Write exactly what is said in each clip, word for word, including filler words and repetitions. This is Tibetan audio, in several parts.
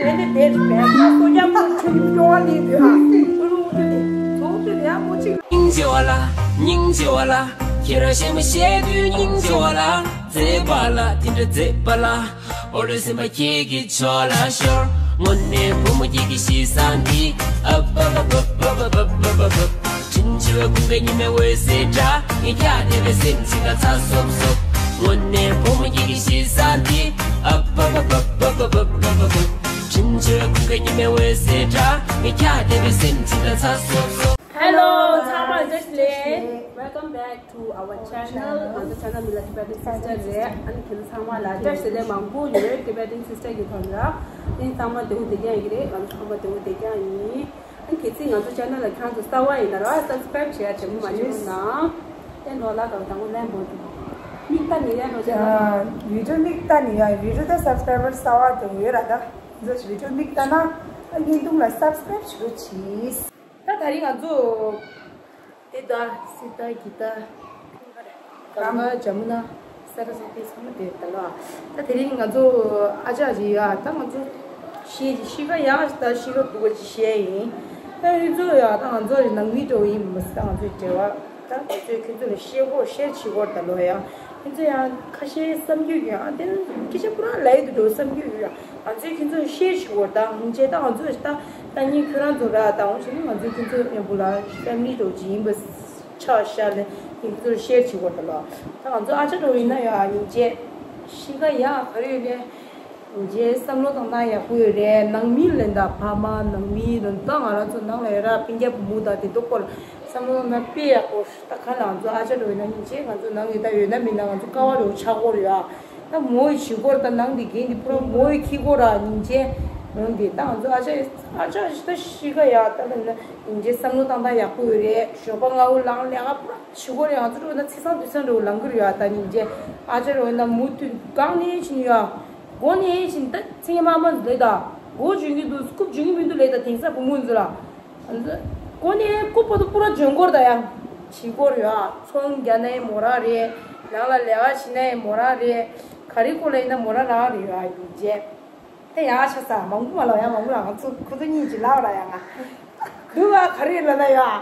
དེ་ནི་དེ་རེད་པས། སོ་རྒྱ་མོ་ཆུ་ཡིན་སྐྱོ་བ་ལི་དུས་ཧ། ཀུ་རུ་དུ་དེ་ཚོགས་དུས་དེ་ཡང་མོ་གཅིག་སྙིང་རྗེ་བ་ལ། སྙིང་རྗེ་བ་ལ། ཁྱེད་རང་ཞེ་མི་ཤེས་དུས་སྙིང་རྗེ་བ་ལ། མཛེས་པ་ལ་དེ་འདྲ་མཛེས་པ་ལ། ཨོ་རོད་སེམས་པ་ཁྱེད་ཀྱི་ཕྱོགས་ལ་ཤོར། དངོས་གནས་བུ་མོ་ཁྱེད་ཀྱི་གཤིས་བཟང་འདི། ཨབ་ཨབ་ཨབ་ཨབ། དྲིན་ཆེ་བའི་ཀུན་དགའ་ཉི་མའི་འོད་ཟེར་འདྲ། ངས་ཁྱེད་བལྟས་པའི་སེམས་ཅིག་ལ་ཚ་སོབ་སོབ། དངོས་གནས་བུ་མོ་ཁྱེད་ཀྱི་གཤིས་བཟང་འདི། ཨབ་ཨབ་ཨབ། དྲིན་ཆེ་བའི་ཀུན་དགའ་ཉི་མའི་འོད་ཟེར་འདྲ། ངས་ཁྱེད་བལྟས་པའི་སེམས་ཅིག་ལ་ཚ་སོབ་སོབ། Hello, ཚང་མ་བཀྲ་ཤིས་བདེ་ལེགས། Welcome back to our channel. ང་ཚོ་channel མིང་ལ་Tibetan Sister རེད། ཨ་ནི་ཁྱེད་ཚོ་ཚང་མ་ལ་བཀྲ་ཤིས་བདེ་ལེགས་མང་པོ་ཡོད། Tibetan Sister གི་ཐོག་ནས་ར། ཨ་ནི་ཚང་མ་བདེ་པོ་བདེ་རྐྱང་ཡིན་གྱི་རེད། ང་ཚོ་ཚང་མ་བདེ་པོ་བདེ་རྐྱང་ཡིན། ཨ་ནི་གལ་སྲིད་ང་ཚོ་channel ལ་ཁྱེད་རང་ཚོ་གསར་པ་ཡིན་ན་ར་subscribe བྱེད་ཡ་ཇེ་མང་མ་ཇེ་མང་གནང་། ཨེ་འགྲོ་ལ་དང་དང་པོ་ལན་པོ་དུ། མིག་ལྟ་ནི་ཡ་འགྲོ་ཆེ་ལ། video མིག་ལྟ་ནི་ཡ། video ད་subscriber གསར་པ་དུ་ཡོད་ར། ད་ང་ཚོ་video མིག་ལྟ་ན་ཨ་བརྙན་ཐུང་ལ་subscribe བྱེད་རོགས་གྱིས། ད་ད་རིང་ང་ཚོ་དེ་ད་སི་ཏ་གི་ད་གང་ག་ཇ་མུ་ན་ས་ར་སི་ཏི་ཚང་མ་དེ་ད་ལ། ད་དེ་རིང་ང་ཚོ་ཨ་ཅག་ཅིག་ཡ། ད་ང་ཚོ་ཤི་ཤི་ཁ་ཡ། ད་ཤི་ཁ་སྡུག་པ་ཅིག་བཤད་ཡིན། ད་ཡུལ་ཚོ་ཡ། ད་ང་ཚོ་ནང་མི་འགྲོ་ཡིན་མ་ཟད། ད་ང་ཚོའི་འབྲེལ་བ་ད་ང་ཚོས་ཁྱོད་ཚོ་ལ་ཤེར་གོ་ཤེར་བྱེད་གོ་ད་ལོ་ཡ། ཁྱོད་ཚོ་ཡང་ཁ་ཤས་བསམ་རྒྱུ་ཡོད། ཨ་དེ་སྐད་ཆ་པུ་ར་ལབ་ཡི་འདུག་སྐྱོ་བསམ་རྒྱུ་ཡོད། ང་ཚོས་ཁྱོད་ཚོ་ཤེར་བྱེད་གོ་ད་ཧུང་ཆེ། ད་ང་ཚོས་ད་ད་ནི་ཁྱོད་རང་ཚོ་ར་ད་འོང་ཕྱིན་ནི་ང་ཚོས་ཁྱོད་ཚོ་མཉམ་པོ་ལ་family འདྲ་བོ་ཅིག་ཡིན་པ་ཆ་བཞག་ནས་ཁྱོད་ཚོ་ལ་ཤེར་བྱེད་གོ་ད་ལོ། ད་ང་ཚོ་ཨ་ཅག་འདྲ་བོ་ཡིན་ན་ཡ་ཡིན་ཆེ་ཤི་ཁ་ཡ་ག་རེ་ཡོད་ལེ། རྗེས་བསམ་བློ་བཏང་ན་ཡག་པོ་ཡོད་རེད། ནང་མི་ལ་ད་ཕ་མ་ནང་མི་ལ་ད་ང་རང་ཚོ་ནང་ལ་ཡོད་ར། སྤུན་ཀྱག་བུ་མོ་དང་དེ་ཚོ་སྐོར་བསམ་བློ་བཏང་ན་དཔེ་ཡག་པོ། ད་ག་ལ་ང་ཚོ་ཨ་ཅག་འདྲ་བོ་ཡིན་ན་སྙིང་རྗེ། ང་ཚོ་ནང་གི་ད་ཡོད་ན་མིན་ན་ང་ཚོ་ཀ་བ་རེ་བོ་ཆགས་ཀྱི་ཡོད་རེད་ཨ། ད་མོ་ཡི་བྱེད་སྒོ་ར། ད་ནང་དེ་རྒན་དེ་ཕུ་ར་མོ་ཡི་ཁྱི་སྒོ་ར་སྙིང་རྗེ། ནང་དེ་ད་ང་ཚོ་ཨ་ཅག་ཨ་ཅག་ད་ཤི་ཁ་ཡ། ད་ལ་ན་སྙིང་རྗེ་བསམ་བློ་བཏང་ད་ཡག་པོ་ཡོད་རེད། ཞོགས་པ་སྔ་པོ་ལངས་ལས་ཀ་ཕུ་ར་བྱེད་སྒོ་རེད། ང་ཚོ་འགྲོ་ན་ཚེ་སང་དུས་སང་འགྲོ་ལངས་ཀྱི་རེད་ཡ། ད་སྙིང་རྗེ་ཨ་ཅག་འདྲ་བོ་ཡིན་ན་མུ་མཐུད་གང་ནས་ཕྱིན་ཡ། སྒོ་ནས་ཕྱིན་ད་ཚིག་ངན་མ་མ་ལས་ད། སྒོ་འབྱོན་གྱི་འདུག་རྐུབ་འབྱོན་གྱི་མི་འདུག་ལས་ད། དེང་སང་བུ་མོ་ཚོ་ལ། སྒོ་ནས་རྐུབ་བར་དུ་པུ་ར་འབྱོན་སྐོར་ད་ཡང་བྱེད་སྐོར་ཡོད་ཨ། ཚོང་རྒྱག་ན་ཡང་མོ་རང་རེད། ནང་ལ་ལས་ཀ་བྱེད་ན་ཡང་མོ་རང་རེད། ག་རེ་སྐོར་ལ་ཡིན་ན་མོ་རང་རང་རེད་ཡོད་ཨ། ཡིན་རྗེས་དེ་ཡག་ཆ་ས་མང་པོ་མ་ལ་ཡང་མང་པོ་ལ་ང་ཚོ་ཁོ་ཚོ་གཉིས་ཀྱིས་ལབ་ར་ཡང་ང་འདུག་ཨ། ག་རེ་ལབ་ན་ཡོད་ཨ།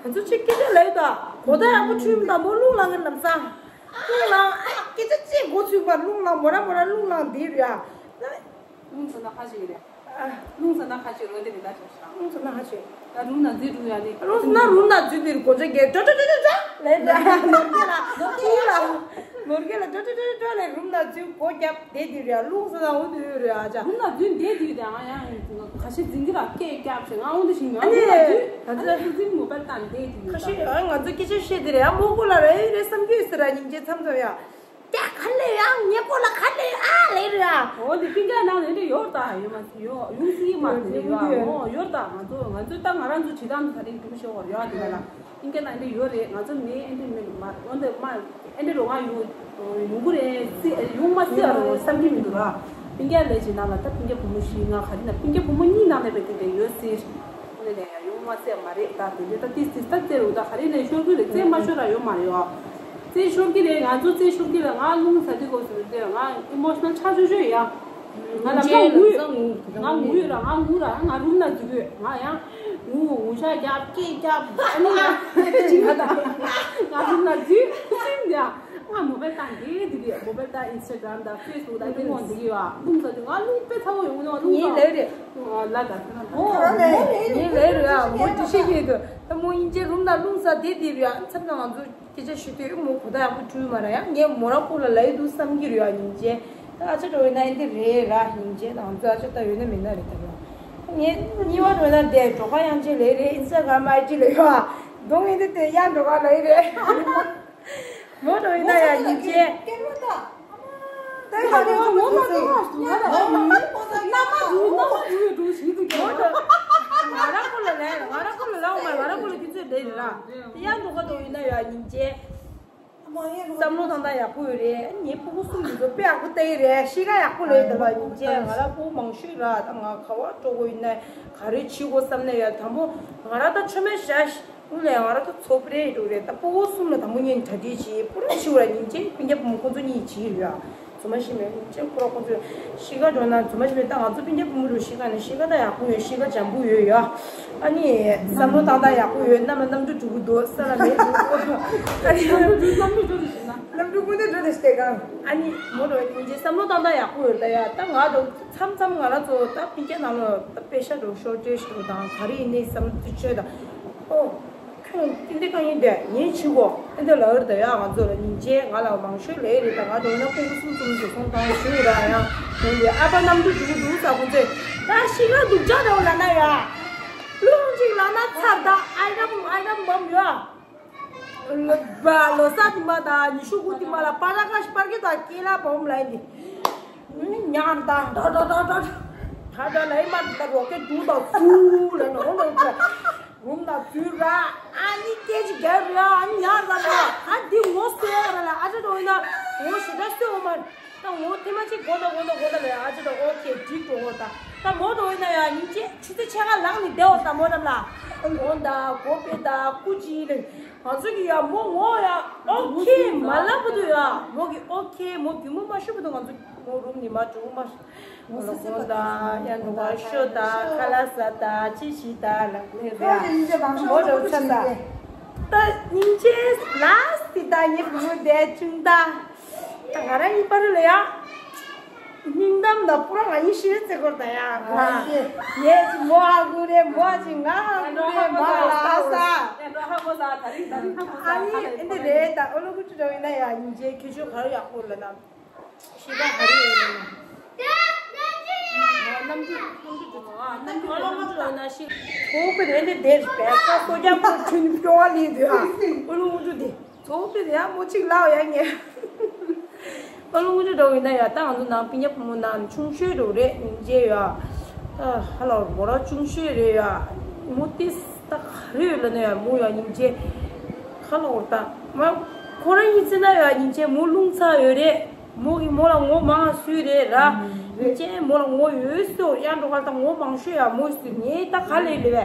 ང་ཚོ་ཅིག་སྐད་ཆ་ལབ་ཡོད་ད། གོ་ད་ཡག་པོ་བྱུང་ད་མོ་རླུང་ལངས་གི་ལམ་སང་། རླུང་ལངས་ཨ། སྐད་ཆ་ཅིག་མགོ་ཚོས་པ་རླུང་ལངས་མོ་ར་མོ་ར་རླུང་ལངས་བསྡད་རེད་ཨ། རླུང་ཚ་ན་ཁ་ཅིག་རེད། ཨ། རླུང་ཚ་ན་ཁ་ཅིག་རེད་དེ་རེད་ད་ཞོག་ཤག་རླུང་ཚ་ན་ཁ་ཅིག་ད་རུམ་ན་འཛུལ་འགྲོ་ཡ་ནི། རླུང་ཚ་ན་རུམ་ན་འཛུལ་དེ་རུ་གོ་ཆ་རྒྱས་ཏྲོ་ཏྲོ་ཏྲོ་ཏྲོ་ལས་ནོར་རྒྱས་ལ་ནོར་རྒྱས་ལ་ནོར་རྒྱས་ལ་ཏྲོ་ཏྲོ་ཏྲོ་ཏྲོ་ལས་རུམ་ན་འཛུལ་སྒོ་བརྒྱབ་བསྡད་དེ་རེད་ཨ། རླུང་ཚ་ན་འོ་དེ་རེད་ཨ་ཅག་རུམ་ན་འཛུལ་བསྡད་དེ་རེད་ཨ། ཡང་ཁ་ཤས་འཛིན་གྱི་ར་སྐད་རྒྱབ་ཞིག་ང་འོ་དེ་ཞིག་ང་ཨ་ནི་རུམ་ན་འཛུལ་ད་ཨ་ནི་ཚོ་འཛིན་མོ་པལ་བཏང་བསྡད་དེ་ཁ་ཤས་ཨ་ང་ཚོ་སྐད་ཆ་བཤད་དེ་རེད་ཨ། མོ་ཀོ་ལ་རེད་རེད་བསམ་རྒྱུ་ཡོད་ཟེར་ར་སྙིང་རྗེ་མཚམས་མཚམས་ཡ། ཀྱ་ག་ལེ་ཡང་ཉེ་པོ་ལ་ག་ལེ་ཨ་ལེ་རེད་ཨ། འོ་དེ་ཀིང་ཀ་ནང་ནས་འདི་ཡོད་ད་ཡོད་མ་ཡོད་ཡོང་སྲིད་མ་རེད་ཡོད་ཨ། འོ་ཡོད་ད་ང་ཚོ་ང་ཚོ་ད་ང་རང་ཚོ་བྱེད་སྟངས་ད་རིང་དུ་ཤོར་བར་ཡོད་དེ་ལ་ཀིང་ཀ་ནང་འདི་ཡོད་རེད། ང་ཚོ་མི་ཨེ་འདྲི་མི་མ་འོ་འདི་མ་ཨེ་འདྲི་རོ་ང་ཡོང་ཡོང་གི་རེད་སྲིད་ཡོང་མ་སྲིད་ཨ་རོ་བསམ་གྱི་མི་འདུག་ར། ཀིང་ཀ་ལས་བྱེད་ནང་ལ་ད་ཀིང་ཀ་བུ་མོ་ཞིག་ང་ག་རེ་ན་ཀིང་ཀ་བུ་མོ་གཉིས་ནང་ནས་བས་དེ་འདྲ་ཡོད་སྲིད། ཨ་ནི་ལས་ཡ་ཡོང་མ་སྲིད་མ་རེད་ད། དེ་འདྲ་ད་ཏིས་ཏིས་ད་རྩེ་རུ་ད་ག་རེ་ནས་ཤོར་གི་རེད། རྩེ་མ་ཤོར་ར་ཡོད་མ་རེད་ཨ། རྩེ་ཤོར་གི་རེད། ང་ཚོ་རྩེ་ཤོར་གི་རེད། ང་རླུང་ཟ་དུས་སྐབས་སུ་རེད་ང་ཨི་མོ་ཤི་ནལ་ཆགས་ཆོག་ཆོག་ཡ། ང་ལ་ང་ངུ་ཡོད། ང་ངུ་ཡོད་ར་ང་ངུ་ར་ང་རུམ་ན་འཛུལ་གི་ཡོད། ང་ཡང་ངུ་ངུ་ཤ་རྒྱབ་སྐད་རྒྱབ་ཨ་ནི་ཡ་ཅི་ང་ད་ང་རུམ་ན་འཛུལ་སིམ་ཡ། ང་མོ་བལ་དང་འདི་འདི་གི་མོ་བལ་དང་ཨིན་སི་ཊ་གྷ་རམ་དང་ཕེ་སི་བུག་དང་འདི་མོ་འདི་གི་ཡ་རླུང་ཟ་དུས་ང་རླུང་དཔེ་ཚ་བོ་ཡོང་ནོ་རླུང་ངའི་ལས་རེད། ལ་ད་ངའི་ལས་རེད་ཨ། མོ་འདི་ཤེས་ཀྱི་འདུག་ད་མོ་ཨིན་ཇི་རུམ་ན་རླུང་ཟ་དེ་འདི་རེད་ཨ། མཚམས་ད་ང་ཚོ་སྐད་ཆ་ཞུ་དུས་མོ་གོ་ད་ཡག་པོ་བསྒྲུབས་མ་ར་ཡ། ངས་མོ་ར་ཁོ་ལ་ལབ་ཡི་འདུག་བསམ་གྱི་རེད་ཨ། སྙིང་རྗེ། ད་ཨ་ཅག་འགྲོ་ཡིན་ན་ཨེ་འདི་རེད་ར། སྙིང་རྗེ། ད་ང་ཚོ་ཨ་ཅག་ད་ཡོད་ན་མེད་ན་རེད་ད་ར། ངས་གཉིས་པ་འགྲོ་ན་དེ་འགྲོ་ཁ་ཡང་ཅེ་ལས་རེད། ཨིན་སི་ཊ་གྷ་རམ་ཨའི་ཌི་ལ་ཡོད་ཨ། གདོང་ཨེ་འདི་དེ་ཡང་འགྲོ་ཁ་ལ་ཡི་རེད། མོ་འགྲོ་ཡིན་ན་ཡ་སྙིང་རྗེ། ད་ཡ་ངོ་མ་ངོ་མ་ངོ་མ་ང་ལ་ངོ་མ་ངོ་མ་ངོ་མ་ངོ་མ་ངོ་མ་ངོ་མ་ངོ་མ་ང་ར་ཁོ་ལ་ལས་ང་ར་ཁོ་ལ་ལའོ་མ་ང་ར་ཁོ་ལ་ཁྱི་ཚོས་ལས་ར། ཡ་འགྲོ་ཁ་འགྲོ་ཡིན་ན་ཡ་སྙིང་རྗེ། བསམ་བློ་བཏང་སྟངས་ཡག་པོ་ཡོད་རེད། ངའི་ཕྲུ་གུ་གསུམ་དེ་ཚོ་དཔེ་ཡག་པོ་བལྟ་ཡི་རེད། གཤིས་ཀ་ཡག་པོ་ལོས་དེ་ལ་སྙིང་རྗེ། ང་ར་ཕྲུ་གུ་མང་ཤོས་ར་ད་ང་ག་བ་འགྲོ་དགོས་ཡིན་ན་ག་རེ་བྱེད་དགོས་བསམ་ན་ཡ། དང་པོ་ང་ར་ད་ཆོ་མེད་ཤ་ཤ་དངུལ་ལས་ང་ར་ད་ཚོ་པ་རེད་འགྲོ་རེད། ད་ཕྲུ་གུ་གསུམ་ལ་དང་པོ་ངས་གྲ་སྒྲིག་བྱེད་པུ་ར་བྱེད་ར་སྙིང་རྗེ། སྤུན་ཀྱག་བུ་མོ་ཁོང་ཚོ་གཉིས་བྱེད་རེད་ཡ། རྫུན་མ་ཤི་མེད་ཅེས་ཁོ་ར་ཁོ་ཚོས་གཤིས་ཀ་འགྲོ་ན་རྫུན་མ་ཤི་མེད། ད་ང་ཚོ་སྤུན་ཀྱག་ཕོ་མོ་རུ་གཤིས་ཀ་ནི་གཤིས་ཀ་ད་ཡག་པོ་ཡོད། གཤིས་ཀ་འཇམ་པོ་ཡོད་ཡ། ཨ་ནི་བསམ་བློ་བཏང་ད་ཡག་པོ་ཡོད། གནམ་ལ་གནམ་གྲུ་འགྲོ་གི་འདུག་ས་ལ་མེད་འགྲོ་གི་འདུག་ཨ་ནི་གནམ་གྲུ་གནམ་གྲུ་འགྲོ་དེ་བྱེད་ན། གནམ་གྲུ་ཀུན་ཏུ་འགྲོ་དེ་བྱེད་གང་། ཨ་ནི་མོ་རོ་ཡིན་གྱི་བསམ་བློ་བཏང་ད་ཡག་པོ་ཡོད་ད་ཡ། ད་ང་རོ་མཚམས་མཚམས་ང་རང་ཚོ་ད་སྤུན་ཀྱག་ནང་ལ་ད་དཔེ་ཤ་འགྲོ་ཤོར་ཏེ་ཤོར་དང་ག་རེ་ཡིན་ནའི་བསམ་བློ་ཅོས་དང་ཨོ། ཁྱོད་ཏིང་ཏིང་གང་ཡིན་དེ་ངས་བྱེད་དགོ་ཨེ་འདྲ་ལབ་རེད་ད་ཡ། ང་ཚོ་ལ་སྙིང་རྗེ་ང་ལ་མང་ཤོས་ལས་རེད་ད། ང་འགྲོ་ན་ཕྲུ་གུ་གསུམ་གསུམ་བཟོ་སོང་དང་ཞུ་ར་ཡང་ཡོང་གི། ཨ་ཕ་གནམ་གྲུ་འགྲོ་གི་འདུག་ས་ཁོང་ཚོས་ད་ཤི་ཁ་སྡུག་ཅག་རེད་ལབ་ན་ཡ། རླུང་གཅིག་ལབ་ན་ཚར་ད། ཨ་རམ་ཨ་རམ་འབམ་ཡ། ལོ་ལོ་གསར་དེ་མ་ད་ཉི་ཤུ་དགུ་དེ་མ་ལ་པ་ར་ཀ་ཤི་པར་གི་ད་ཀེ་ལ་བོམ་ལ་ཡིན་དེ། ཉར་ད་ད་ད་ད་ད་ད་ལ་ཡིན་མ་ད་རོ་ཀེ་འགྲོ་ད་ཚུ་ལ་ནོ་ལ་ཚུ། རུམ་ན་དུས་ར། ཨ་ནི་སྐད་ཅིག་རྒྱབ་ར། ཨ་ནི་ཡར་ལ་ལ། ཨ་འདི་ངོ་སོ་ཡ་ར་ལ། ཨ་ཅེ་འགྲོ་ཡིན་ན་ངོ་ཞེ་དྲག་སོ་འོ་མ། ད་ངོ་ཐེ་མ་ཅིག་གོ་ད་གོ་ད་གོ་ད་ལ། ཨ་ཅེ་འགྲོ་ཨོ་ཁེ་འགྲིག་འགྲོ་འོ་ད། ད་མོ་འགྲོ་ཡིན་ན་ཡ་ཉིན་ཅེ་ཆུ་ཚོད་ཕྱེད་ཀ་ལངས་ནས་བསྡད་འོ་ད་མོ་རམ་ལ། འོ་ད་གོ་པེ་ད་ཀུ་ཅི་ལ། ང་ཚོ་གི་ཡ་མོ་ངོ་ཡ་ཨོ་ཁེ་མ་ལབ་བུ་དུ་ཡ། མོ་གི་ཨོ་ཁེ་མོ་རྒྱུ་མོ་མ་ཤུ་བུ་དུ་ང་ཚོ་མོ་རུམ་ནི་མ་འགྲོ་མ། ལོ་ཀོ་དང་ཡང་འགྲོ་བ་ཤོ་དང་ཁ་ལ་ས་དང་ཅི་ཞིག་དང་ལ་ལེ་རེ་མོ་རོ་ཚ་དང་། ད་སྙིང་རྗེ་ལ་སི་ད་ཉི་བུ་དེ་ཅུང་ད། ད་ང་རང་ཡིན་པ་རེད་ལ་ཡ། སྙིང་གཏམ་ད་པུ་ར་ང་ཡིན་ཤི་རེད་ཚེ་སྐོར་ད་ཡ། ངས་ཅི་མོ་ཧ་གུ་རེད་མོ་ཅི་ང་ཧ་གུ་རེད་མ་ལ་ས། ཨ་ནི་འདི་རེད་ད། ཨོ་ལོ་ཀུ་ཅུ་འདྲ་བོ་ཡིན་ན་ཡ་སྙིང་རྗེ་ཁྱོད་ཆོས་ག་རེ་ཡག་པོ་ལ་ན། ཤེས་པ་ག་རེ་ཡོད་ལ་ན། གནམ་གྲུ་གནམ་གྲུ་འགྲོ་ཨ། གནམ་གྲུ་གནམ་གྲུ་འགྲོ་ན་ཤི། ཚོགས་པའི་རེད་འདི་དེར་བས་ཁ་སོ་རྒྱག་པོ་ཁྱོད་ནི་སྐྱོ་བ་ལི་འདུག་ཨ། ཨོ་ལོ་ཀུ་ཅུ་འདི། ཚོགས་པའི་རེད་ཨ་མོ་གཅིག་ལའོ་ཡ་ངས། ཨོ་ལོ་ཀུ་ཅུ་འགྲོ་ཡིན་ན་ཡ་ད་ང་ཚོ་ནང་སྤུན་ཀྱག་ཕོ་མོ་ནང་ཆུང་ཤོས་འགྲོ་རེད་སྙིང་རྗེ་ཡ། ད་ཧ་ལ་མོ་ར་ཆུང་ཤོས་རེད་ཡ། མོ་ཏིས་ད་ག་རེ་ཡོད་ལ་ན་ཡ་མོ་ཡ་སྙིང་རྗེ། ཁ་ལོ་ད་མ་ཁོ་རང་ཡིན་ཚེ་ན་ཡ་སྙིང་རྗེ་མོ་རླུང་ཚ་ཡོད་རེད། མོ་གི་མོ་ལ་ངོ་མང་སུས་རེད་ར། སྙིང་རྗེ་མོ་ལ་ངོ་ཡོད་སུ་ཡང་འགྲོ་ག་ད་ངོ་མང་ཤོས་ཡ་མོ་སུ་ངས་ད་ག་ལས་ལས་བས།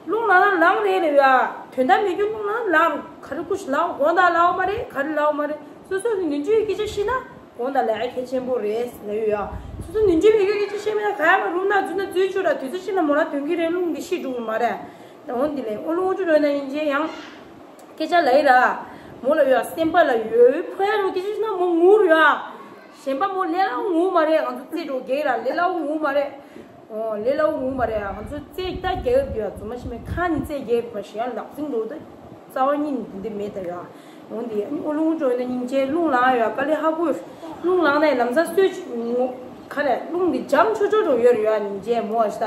རླུང་ལངས་ན་ལངས་རེད་ལས་བས། དོན་དག་མེད་རྒྱུ་རླུང་ལངས་ན་ལངས་རུ་ག་རེ་ཀུ་ཤི་ལའོ་དགོང་དག་ལའོ་མ་རེད་ག་རེ་ལའོ་མ་རེད། སོ་སོ་ནི་ནུས་རྒྱུའི་སྐད་ཆ་ཤི་ན་དགོང་དག་ལས་ཨ་གལ་ཆེན་པོ་རེད་ལས་ཡོད་ཡ། སོ་སོ་ནུས་རྒྱུའི་མེད་རྒྱུའི་སྐད་ཆ་ཤི་མེད་ན་ག་ཡ་མ་རུང་ན་རྫུན་ན་རྫུན་ཆུ་ར་དུས་ཚོད་ཤི་ན་མོ་ན་དོན་གི་རེད་རླུང་འདི་ཤི་འགྲོ་གི་མ་རེད། ད་འོ་འདི་ལས་ཨོ་ལོ་ངོ་ཅུ་རོལ་ན་ཡིན་ཅེ་ཡང་། སྐད་ཆ་ལ་ཡི་ར། མོ་ལ་ཡོད་སེམས་པ་ལ་ཡོད་ཕོ་ཡ་རུ་སྐད་ཆ་ཤི་ན་མོ་ངུ་རུ་ཡ། གཞན་པ་མོ་ལས་ལའོ་ངུ་མ་རེད་ང་ཚོ་རྩེ་འགྲོ་རྒྱལ་ར་ལས་ལའོ་ངུ་མ་རེད། ཨོ་ལས་ལའོ་ངུ་མ་རེད་ང་ཚོ་རྩེ་ད་རྒྱལ་ཡོད་ཡ་རྫུན་མ་ཤི་མེད་ཁ་ནི་རྩེ་རྒྱལ་ཡོད་པ་ཞིག་ཡང་ལག་འཛིང་འགྲོ་ད། རྩ་བ་ཉིད་ནས་འདི་འདི་མེད་ད་ཡ། འོ་འདི་ཨ་ནི་ཨོ་ལོ་ངོ་ཅུ་རོལ་ན་སྙིང་རྗེ་རླུང་ལངས་ཡ་དཀའ་ལས་ཧ་གོ། རླུང་ལངས་ནས་ལམ་སང་གསོད་ཅིག་ངོ་། ཁ་རེ་རླུང་འདི་འཇམ་ཆོ་ཆོ་འགྲོ་ཡོད་རེད་ཡ་སྙིང་རྗེ་མོ་ཨ་ཤི་ད།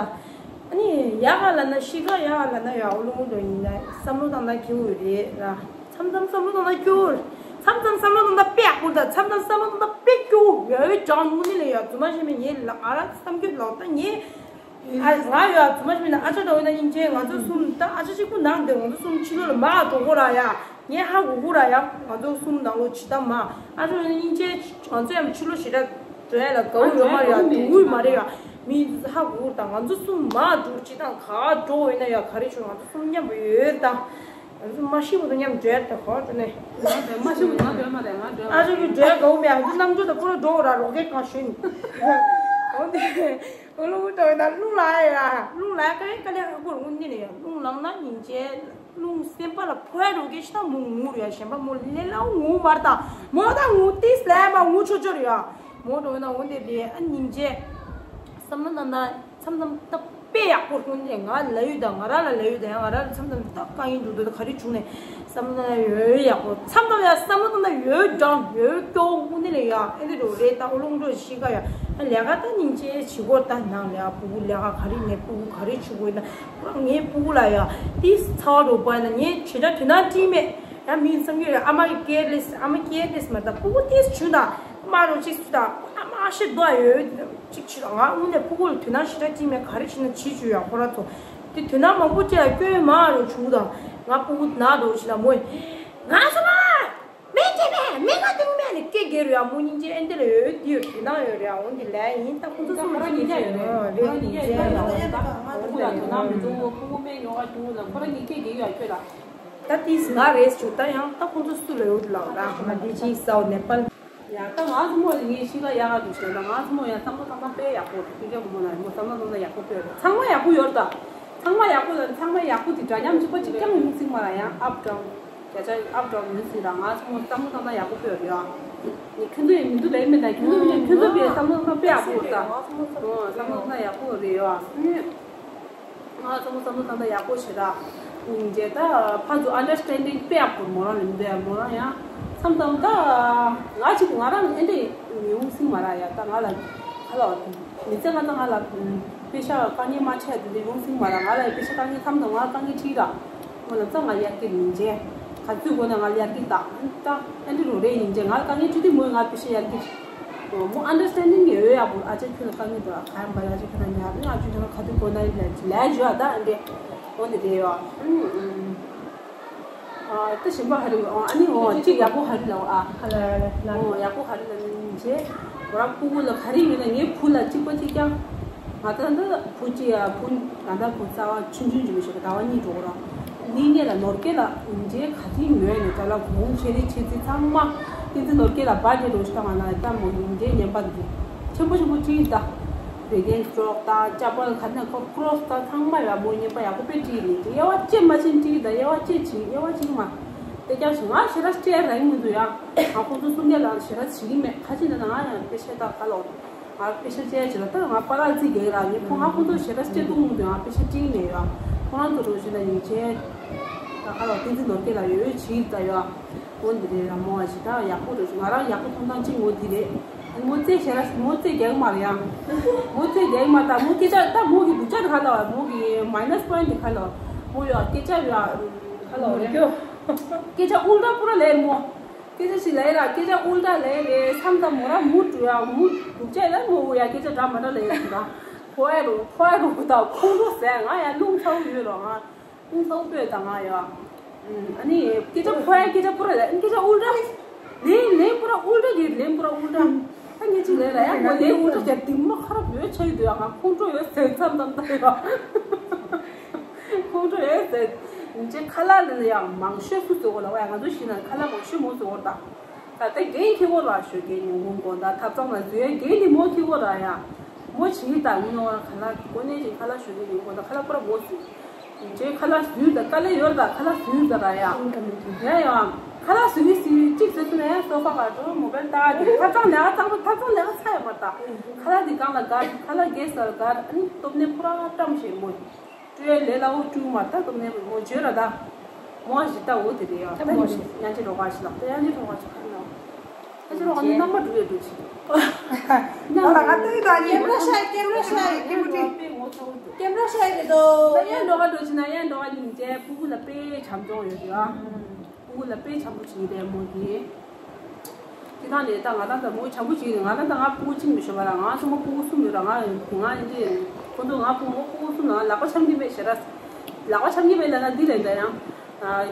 ཨ་ནི་ཡ་ག་ལ་ན་ཤི་ག་ཡ་ག་ལ་ན་ཡ་ཨོ་ལོ་ངོ་ཅུ་རོལ་ཡིན་ན་བསམ་བློ་བཏང་ན་སྐྱིད་པོ་རེད་ར། མཚམས་མཚམས་བསམ་བློ་བཏང་ན་སྐྱིད་པོ་རེད། མཚམས་མཚམས་བསམ་བློ་བཏང་ན་དཔེ་ཡག་པོ་རེད་ད། མཚམས་མཚམས་བསམ་བློ་བཏང་ན་དཔེ་སྐྱིད་པོ་ཡོད་ཡོད་ཀྱང་དངོས་གནས་ལ་ཡ་རྫུན་མ་ཤི་མེད་ངས་ལ་ང་ར་བསམ་རྒྱུ་ལོག་ད་ངས། ཨ་ང་ཡོད་ཨ་རྫུན་མ་ཞིག་མིན་ན་ཨ་ཅག་འདྲ་བོ་ཡིན་ན་སྙིང་རྗེ་ང་ཚོ་གསུམ་ད་ཨ་ཅག་གཅིག་པུ་ནང་འདི་ང་ཚོ་གསུམ་ཕྱི་ལོགས་ལ་མར་འགྲོ་དགོས་ར་ཡ། ངས་ཧ་གོ་གོ་ར་ཡ་ང་ཚོ་གསུམ་ནང་ལོགས་ཇི་ལྟ་མ་ཨ་ཅག་ཡིན་ན་སྙིང་རྗེ་ང་ཚོ་ཡང་ཕྱི་ལོགས་ཞེ་དྲག་འགྲོ་ཡ་ལ་དགའ་བོ་ཡོད་མ་རེད་ཡ་འགྲོ་འོས་མ་རེད་ཡ། མི་ཚོ་ཧ་གོ་གོ་ད་ང་ཚོ་གསུམ་མར་འགྲོ་ཅི་དང་ག་འགྲོ་འོས་ན་ཡ་ག་རེ་བྱུང་ང་ཚོ་གསུམ་མཉམ་པོ་ཡོད་ད། ང་ཚོ་མ་ཤི་བ་དང་མཉམ་འགྲོ་ཡ་ད་ག་བ་འགྲོ་ནས། ང་འགྲོ་མ་ཤི་བ་ང་འགྲོ་མ་རེད་ང་འགྲོ་ཨ་ཅག་གི་འགྲོ་ཡ་དགའ་བོ་མེད་ང་ཚོ་གནམ་གྲུ་ད་ཁོ་ར་འགྲོ་ར་རོགས་སྐད་གང་ཞུས་ནས། འོ་དེ། ཨོ་ལོ་ངོ་ཅུ་རོལ་ན་རླུང་ལངས་ཡ། རླུང་ལངས་ཡ་ཀ་ཡེ་ཀ་ལེ་ཧ་གོ་རུ་ངུ་ནི་ནི་ཡ། རླུང་ལངས་ན་སྙིང་རྗེ། རླུང་སེམས་པ་ལ་ཕོག་ཡ་རུ་གེ་ཤི་ན་མོ་ངུ་རུ་ཡ། གཞན་པ་མོ་ལེ་ལ་ངུ་མར་དང་མོ་ད་ངུ་ཏིས་ལ་མ་ངུ་ཆོ་ཆོ་རུ་ཡ། མོ་འགྲོ་ན་འོ་དེ་ལེ་ཨ་སྙིང་རྗེ། བསམ་བློ་བཏང་ན་མཚམས་མཚམས་ད་དཔེ་ཡག་པོ་ཁོང་ནས་ང་ལ་ཡུལ་དང་ང་ར་ལ་ལ་ཡུལ་དང་ཡང་ང་ར་ལ་མཚམས་མཚམས་ད་དཀའ་ངལ་འདུག་འདུག་ག་རེ་བྱུང་ནས། བསམ་ན་ཡོད་ཡག་པོ་མཚམས་མཚམས་ཡ་བསམ་བློ་བཏང་ན་ཡོད་འགྲང་ཡོད་སྐྱོ་དངོས་གནས་ལ་ཡ་ཨེ་འདི་འགྲོ་རེད་ད། ཨོ་ལོ་ངོ་ཅུ་རོལ་ཤི་ག་ཡ་ཨ་ལས་ཀ་ད་སྙིང་རྗེ་བྱེད་དགོས་ད། ནང་ལས་ཀ་ཕྲུ་གུ་ལས་ཀ་ག་རེ་ནས་ཕྲུ་གུ་ག་རེ་བྱེད་དགོས་ན་ངའི་ཕྲུ་གུ་ལ་ཡ་ཏིས་ཚ་བ་འགྲོ་པ་ན་ངས་བྱེད་ད་དུས་ན་ཏིས་མེད་ཡ་མིན་བསམ་གྱི་རེད། ཨ་མ་གི་ཀེར་ལེས་ཨ་མ་ཀེར་ལེས་མ་ད་ཕྲུ་གུ་ཏིས་བྱུང་ད་མ་རོ་ཅིག་བྱུང་ད་ཨ་མ་ཨ་ཤེ་དོ་ཡོད། གཅིག་བྱེད་དང་ང་དངོས་གནས་ཕྲུ་གུ་ལ་དུས་ན་ཞེ་དྲག་ཅིག་མེད་ག་རེ་བྱེད་ན་བྱེད་བཅུག་ཡ་ཁོ་ར་ཚོ། དེ་དུས་ན་མང་པོ་ཅིག་ལ་སྐྱོན་མ་རུ་བྱུང་དང་ང་ཕྲུ་གུ་ན་འགྲོ་ཞིག་ལ་མོས། ང་སོ་མ། མེ་སྐྱེ་མེ་མེ་ག་དུང་མེ་ནི་སྐད་རྒྱལ་རུ་ཡ་མོ་སྙིང་རྗེ་ཨེ་འདི་ལ་ཡོད་འདི་ཡོད་དེ་ན་ཡོད་རེད་ཡ། འོ་འདི་ལ་ཡིན་ད་ཁོ་ཚོ་སོ་མ་ཁོ་ར་ཉིད་ཀྱང་ཡོད་རེད། ཁོ་ར་ཉིད་ཀྱང་ཡོད་རེད། ད་ཕྲུ་གུ་ལ་དུས་ན་མི་འགྲོ་ཕྲུ་གུ་མེ་ཉོ་ག་བྱུང་ལ་ཁོ་ར་ཉིད་ཀྱང་རྒྱལ་ཡོད་ཡ་ཁྱོད་ལ། ད་དེས་ང་རེས་བྱུང་ད་ཡང་ད་ཁོ་ཚོ་སུ་ལ་ཡོད་ལགས་ར་ང་འདི་ཅི་སའོ་ནེ་པལ། ཡ་ད་ང་ཚོ་མོ་ལ་ངས་ཤི་ལ་ཡག་ག་འདུག་ཞེས་ད་ང་ཚོ་མོ་ཡང་བསམ་བློ་བཏང་སྟངས་དཔེ་ཡག་པོ་འདུག་སྤུན་ཀྱག་བུ་མོ་ལ་མོ་བསམ་བློ་བཏང་སྟངས་ཡག་པོ་དཔེ་རེད། ཚང་མ་ཡག་པོ་ཡོད་རེད་ད། ཚང་མ་ཡག་པོ་ལ་ཚང་མ་ཡག་པོ་དེ་འདྲ་མཉམ་གཅིག་པ་གཅིག་རྐྱང་ཡོང་སྲིད་མ་རེད། ཡང་up down བརྒྱ་ཆ་up down ཡོང་སྲིད་ད། ང་ཚོ་མོ་བསམ་བློ་བཏང་སྟངས་ཡག་པོ་དཔེ་རེད་ཡ། ནི་ཁྱོད་ཚོ་ཡང་མི་འདུག་ལེགས་མེད་ད། ཁྱོད་ཚོ་ཁྱོད་ཚོ་དཔེ་བསམ་བློ་བཏང་སྟངས་དཔེ་ཡག་པོ་རེད་ད། ཨོ་བསམ་བློ་བཏང་སྟངས་ཡག་པོ་རེད་ཡ། ང་ཚོ་མོ་བསམ་བློ་བཏང་སྟངས་ཡག་པོ་བྱེད་ད། ཡིན་རྗེས་ད་ཕར་ཚུར་understanding དཔེ་ཡག་པོ་མོ་རང་ལ་མི་འདུག་ཡ། མོ་རང་ཡང་མཚམས་མཚམས་ད་ང་གཅིག་ང་རང་ཨེ་འདྲས་མི་ཡོང་སྲིད་མ་རེད་ཡ། ད་ང་ལ་ཁ་ལ་མི་ཚེ་ང་ད་ང་ལ་པེ་ཤ་དཀའ་ངལ་མ་འཕྲད་དེ་འདྲས་ཡོང་སྲིད་མ་རེད། ང་ལ་པེ་ཤ་དཀའ་ངལ་མཚམས་མཚམས་ང་དཀའ་ངལ་འཕྲད་ར། མོ་ལ་ཚང་ང་ཡར་རྒྱས་ཡིན་རྗེས་ག་ཚོད་དགོས་ན་ང་ལ་ཡར་རྒྱས་ད། ད་ཨེ་འདྲས་རོ་རེ་ཡིན་རྗེས་ང་ལ་དཀའ་ངལ་འཕྲད་དུས་མོས་ང་ལ་པེ་ཤ་ཡར་རྒྱས། མོ་understanding ཡོད་ཡག་པོ། ཨ་ཅག་ཁྱོད་ལ་དཀའ་ངལ་འདུག་ག་ཡང་བ་ཡ་ཅིག་ཁྱོད་ལ་ཉར་ནས་ཨ་ཅག་ཁྱོད་ལ་ག་དུས་དགོས་ན་ལས་ལས་བྱོས་ཨ། ད་འདི་འོ་འདི་རེད་ཡོ། ཨ་ད་གཞན་པ་ཧ་རི་ཨ་ནི་འོ་གཅིག་ཡག་པོ་ཧ་རི་ལ་འོ་ཨ། འོ་ཡག་པོ་ཧ་རི་ལ་ནི་རྗེས་ཁོ་རང་ཕྲུ་གུ་ལ་ག་རེ་ཡོད་ན་ངའི་བུ་ལ་གཅིག་པ་གཅིག་རྐྱང་། ང་ད་ལྟ་བུ་གཅིག་ཡ་བུ་ང་ད་བུ་རྩ་བ་ཆུང་ཆུང་ཅིག་མི་ཤེས་པ་ཟླ་བ་གཉིས་འགྲོ་གི་ར། ནི་ངེད་ལ་ནོར་སྐལ་ལ་ཡིན་རྗེས་ག་ཚིག་ཉོས་ནས་ད་ལ་གོང་ཆེ་རིགས་ཆེ་ཚིག་ཚང་མ་ཏིན་ཏིན་ནོར་སྐལ་ལ་བར་ཌེ་རོ་ཤི་ཏང་ང་ན་ད་མོ་ཡིན་རྗེས་ཉན་པ་འདི་ཆེན་པོ་ཆེན་པོ་ཅིག་ད་བེ་ཀན་ཀྲོག་ད་ཅ་པལ་ག་ནས་ཁོ་ཀྲོག་ད་ཚང་མ་ཡ་མོ་ཉན་པ་ཡག་པོ་དཔེ་བྲིས་ནས་དབྱེ་བ་ཕྱེ་མ་ཕྱིན་བྲིས་ད་དབྱེ་བ་ཕྱེ་ཕྱིན་དབྱེ་བ་ཕྱིན་མ་དེ་ཀྱང་ཞིག་ང་ཞེ་དྲག་སྤྲད་ར་ཡིན་མི་འདུག་ཡ། ང་ཁོང་ཚོ་གསུང་རྒྱ་ལ་ཞེ་དྲག་བྱེད་ཀྱི་མེད། ཁ་ཅིག་ན་ང་ཡང་དཔེ་ཆ་ད་ག་ལོག་ང་པེ་ཤ་ཅན་ཅི་ལ་ད་ང་པ་ར་ཙི་གེ་ར་ཡིན། ཁོ་ང་ཁོ་ཚོ་ཞེ་དྲག་སྐྱེ་དུ་མུ་དུ་ང་པེ་ཤ་ཅི་ནས་ཡོད། ཁོ་རང་ཚོ་རོ་ཞུ་ན་ཡིན་ཅན་ད་ཁ་ལ་ཏིན་ཏིན་ནོར་སྐལ་ལ་ཡོད་ཡོད་ཅིག་ད་ཡོད། འོ་འདི་རེད་ར་མོ་བ་ཞིག་ད་ཡག་པོ་རེད་ང་རང་ཡག་པོ་མཐོང་སྟངས་ཅི་ངོ་འདི་རེད། མོ་རྩེ་ཞེ་ར་མོ་རྩེ་རྒྱག་མ་རེད་ཡང་། མོ་རྩེ་རྒྱག་མ་ད་མོ་སྐད་ཆ་ད་མོ་གི་སྡུག་ཅག་ག་ལ་བ་མོ་གི་minus point ག་ལ་བ་མོ་ཡོད་སྐད་ཆ་ཡོད་ག་ལ་བ་རེད། སྐད་ཆ་ཨུལ་ཏྲ་པུ་ར་ལས་མོ། སྐད་ཆ་ཞིག་ལས་ར་སྐད་ཆ་ཨུལ་ཏྲ་ལས་རེད་བསམ་ད་མོ་ར་མུ་ཏུ་ཡ་མུ་ཏུ་ཅེ་ལ་མོ་ཡ་སྐད་ཆ་འདྲ་མ་འདྲ་ལས་ར་ཁོ་ཨེ་རུ་ཁོ་ཨེ་རུ་ད་ཁོང་ཁྲོ་ཟ་ང་ཡ་རླུང་ཚ་བོ་ཡོད་ར་ང་རླུང་ཚ་བོ་པོས་ད་ང་ཡ། ཨ་ནི་སྐད་ཆ་ཁོ་ཡ་སྐད་ཆ་པུ་ར་ལས་སྐད་ཆ་ཨུལ་ཏྲ་ལས་ལས་པུ་ར་ཨུལ་ཏྲ་གི་ལས་པུ་ར་ཨུལ་ཏྲ་ད་ངེད་ཅིག་ལས་ར་ཡ་ཁོ་ལས་ཨུལ་ཏྲ་ཀྱ་དིམ་མ་ཁ་ར་བོད་ཆ་ཡི་དུ་ཡ་ང་ཁོང་ཁྲོ་ཡོད་ཟེར་མཚམས་མཚམས་ད་ཡ། ཁོང་ཁྲོ་ཡོད་ཟེར། ཡིན་ཅེ་ཁ་ལག་ལ་ཡང་མང་ཤོས་སུ་བཟོ་གོ་ལ་བ་ཡ་ང་ཚོ་ཤི་ན་ཁ་ལག་མང་ཤོས་མོ་བཟོ་གོ་ད། ད་ལྟ་རྒན་ཁྱི་གོ་ལ་ཞོ་རྒན་ཉུང་གོ་གོ་ད་ཐབ་ཚང་ལ་བཟོས་རྒན་ནི་མོ་ཁྱི་གོ་ར་ཡ། མོ་ཆི་ད་ངུ་ནོ་བ་ཁ་ལག་གོ་ནས་ཅིག་ཁ་ལག་ཞོ་རྒན་ཉུང་གོ་ད་ཁ་ལག་པུ་ར་མོ་བཟོས། ཡིན་ཅེ་ཁ་ལག་བཟོས་ད་དཀའ་ལས་ཡོད་ད་ཁ་ལག་བཟོས་ད་ར་ཡ། ཡ་ཡ། ཁ་ལག་བཟོས་བཟོས་གཅིག་བཟོས་སོང་ན་ཡ་སོ་ཕ་ག་འགྲོ་མོ་བལ་ད་ཐབ་ཚང་ལས་ཀ་ཚང་པོ་ཐབ་ཚང་ལས་ཀ་ཚ་ཡོད་མ་ད། ཁ་ལག་འདི་གང་ལ་དགར་ཁ་ལག་གེ་སར་དགར་ཨ་ནི་སྟོབས་ནས་པུ་ར་བཀྲམ་ཞེས་མོ། སྤྲོད་ལས་སླ་བོ་སྤྲུལ་མ་ད་སྟོབས་ནས་མོ་བརྗོད་ར་ད། མོ་ཞིག་ད་འོ་དེ་རེད་ཡ་ད་མོ་ཞིག་ཡང་ཅི་རོགས་ཞིག་ལགས་ད་ཡང་ཅི་རོགས་ཞིག་ཁ་ལ། ཡང་ཅི་རོགས་ནི་རྣམ་པ་འགྲུབ་ཡ་འགྲུབ་ཅིག་ང་ལ་ང་ལྟ་ཡི་ད་ཀེམ་ར་ཤ་ཡི་ཀེམ་ར་ཤ་ཡི་ཀེམ་ར་ཤ་ཡི་ཀེམ་ར་ཤ་ཡི་རེད་དོ། ད་ཡང་འགྲོ་ག་འགྲོ་ཅིག་ན་ཡང་འགྲོ་ག་ཉིན་བྱས་ཕྲུ་གུ་ལ་དཔེ་བྱམས་སྐྱོང་ཡོད་རེད་ཨ། ཕྲུ་གུ་ལ་དཔེ་བྱམས་པོ་བྱེད་ཀྱི་རེད་མོ་དེ། དེ་དག་ནས་ད་ང་ད་ད་མོ་བྱམས་པོ་བྱེད་ཀྱི་རེད། ང་ད་ད་ང་ཕྲུ་གུ་གཅིག་མི་ཤོར་བ་ལ་ང་ཚོ་མོ་ཕྲུ་གུ་གསུམ་ཡོད་ར་ང་ང་ཡིན་དེ་ཁོ་ཚོ་ང་ཕྲུ་མོ་ཕྲུ་གུ་གསུམ་ལ་ལག་པ་འཆང་གི་མེད་ཞེ་ར། ལག་པ་འཆང་གི་མེད་ལ་ན་འདི་ལས་ད་ཡང་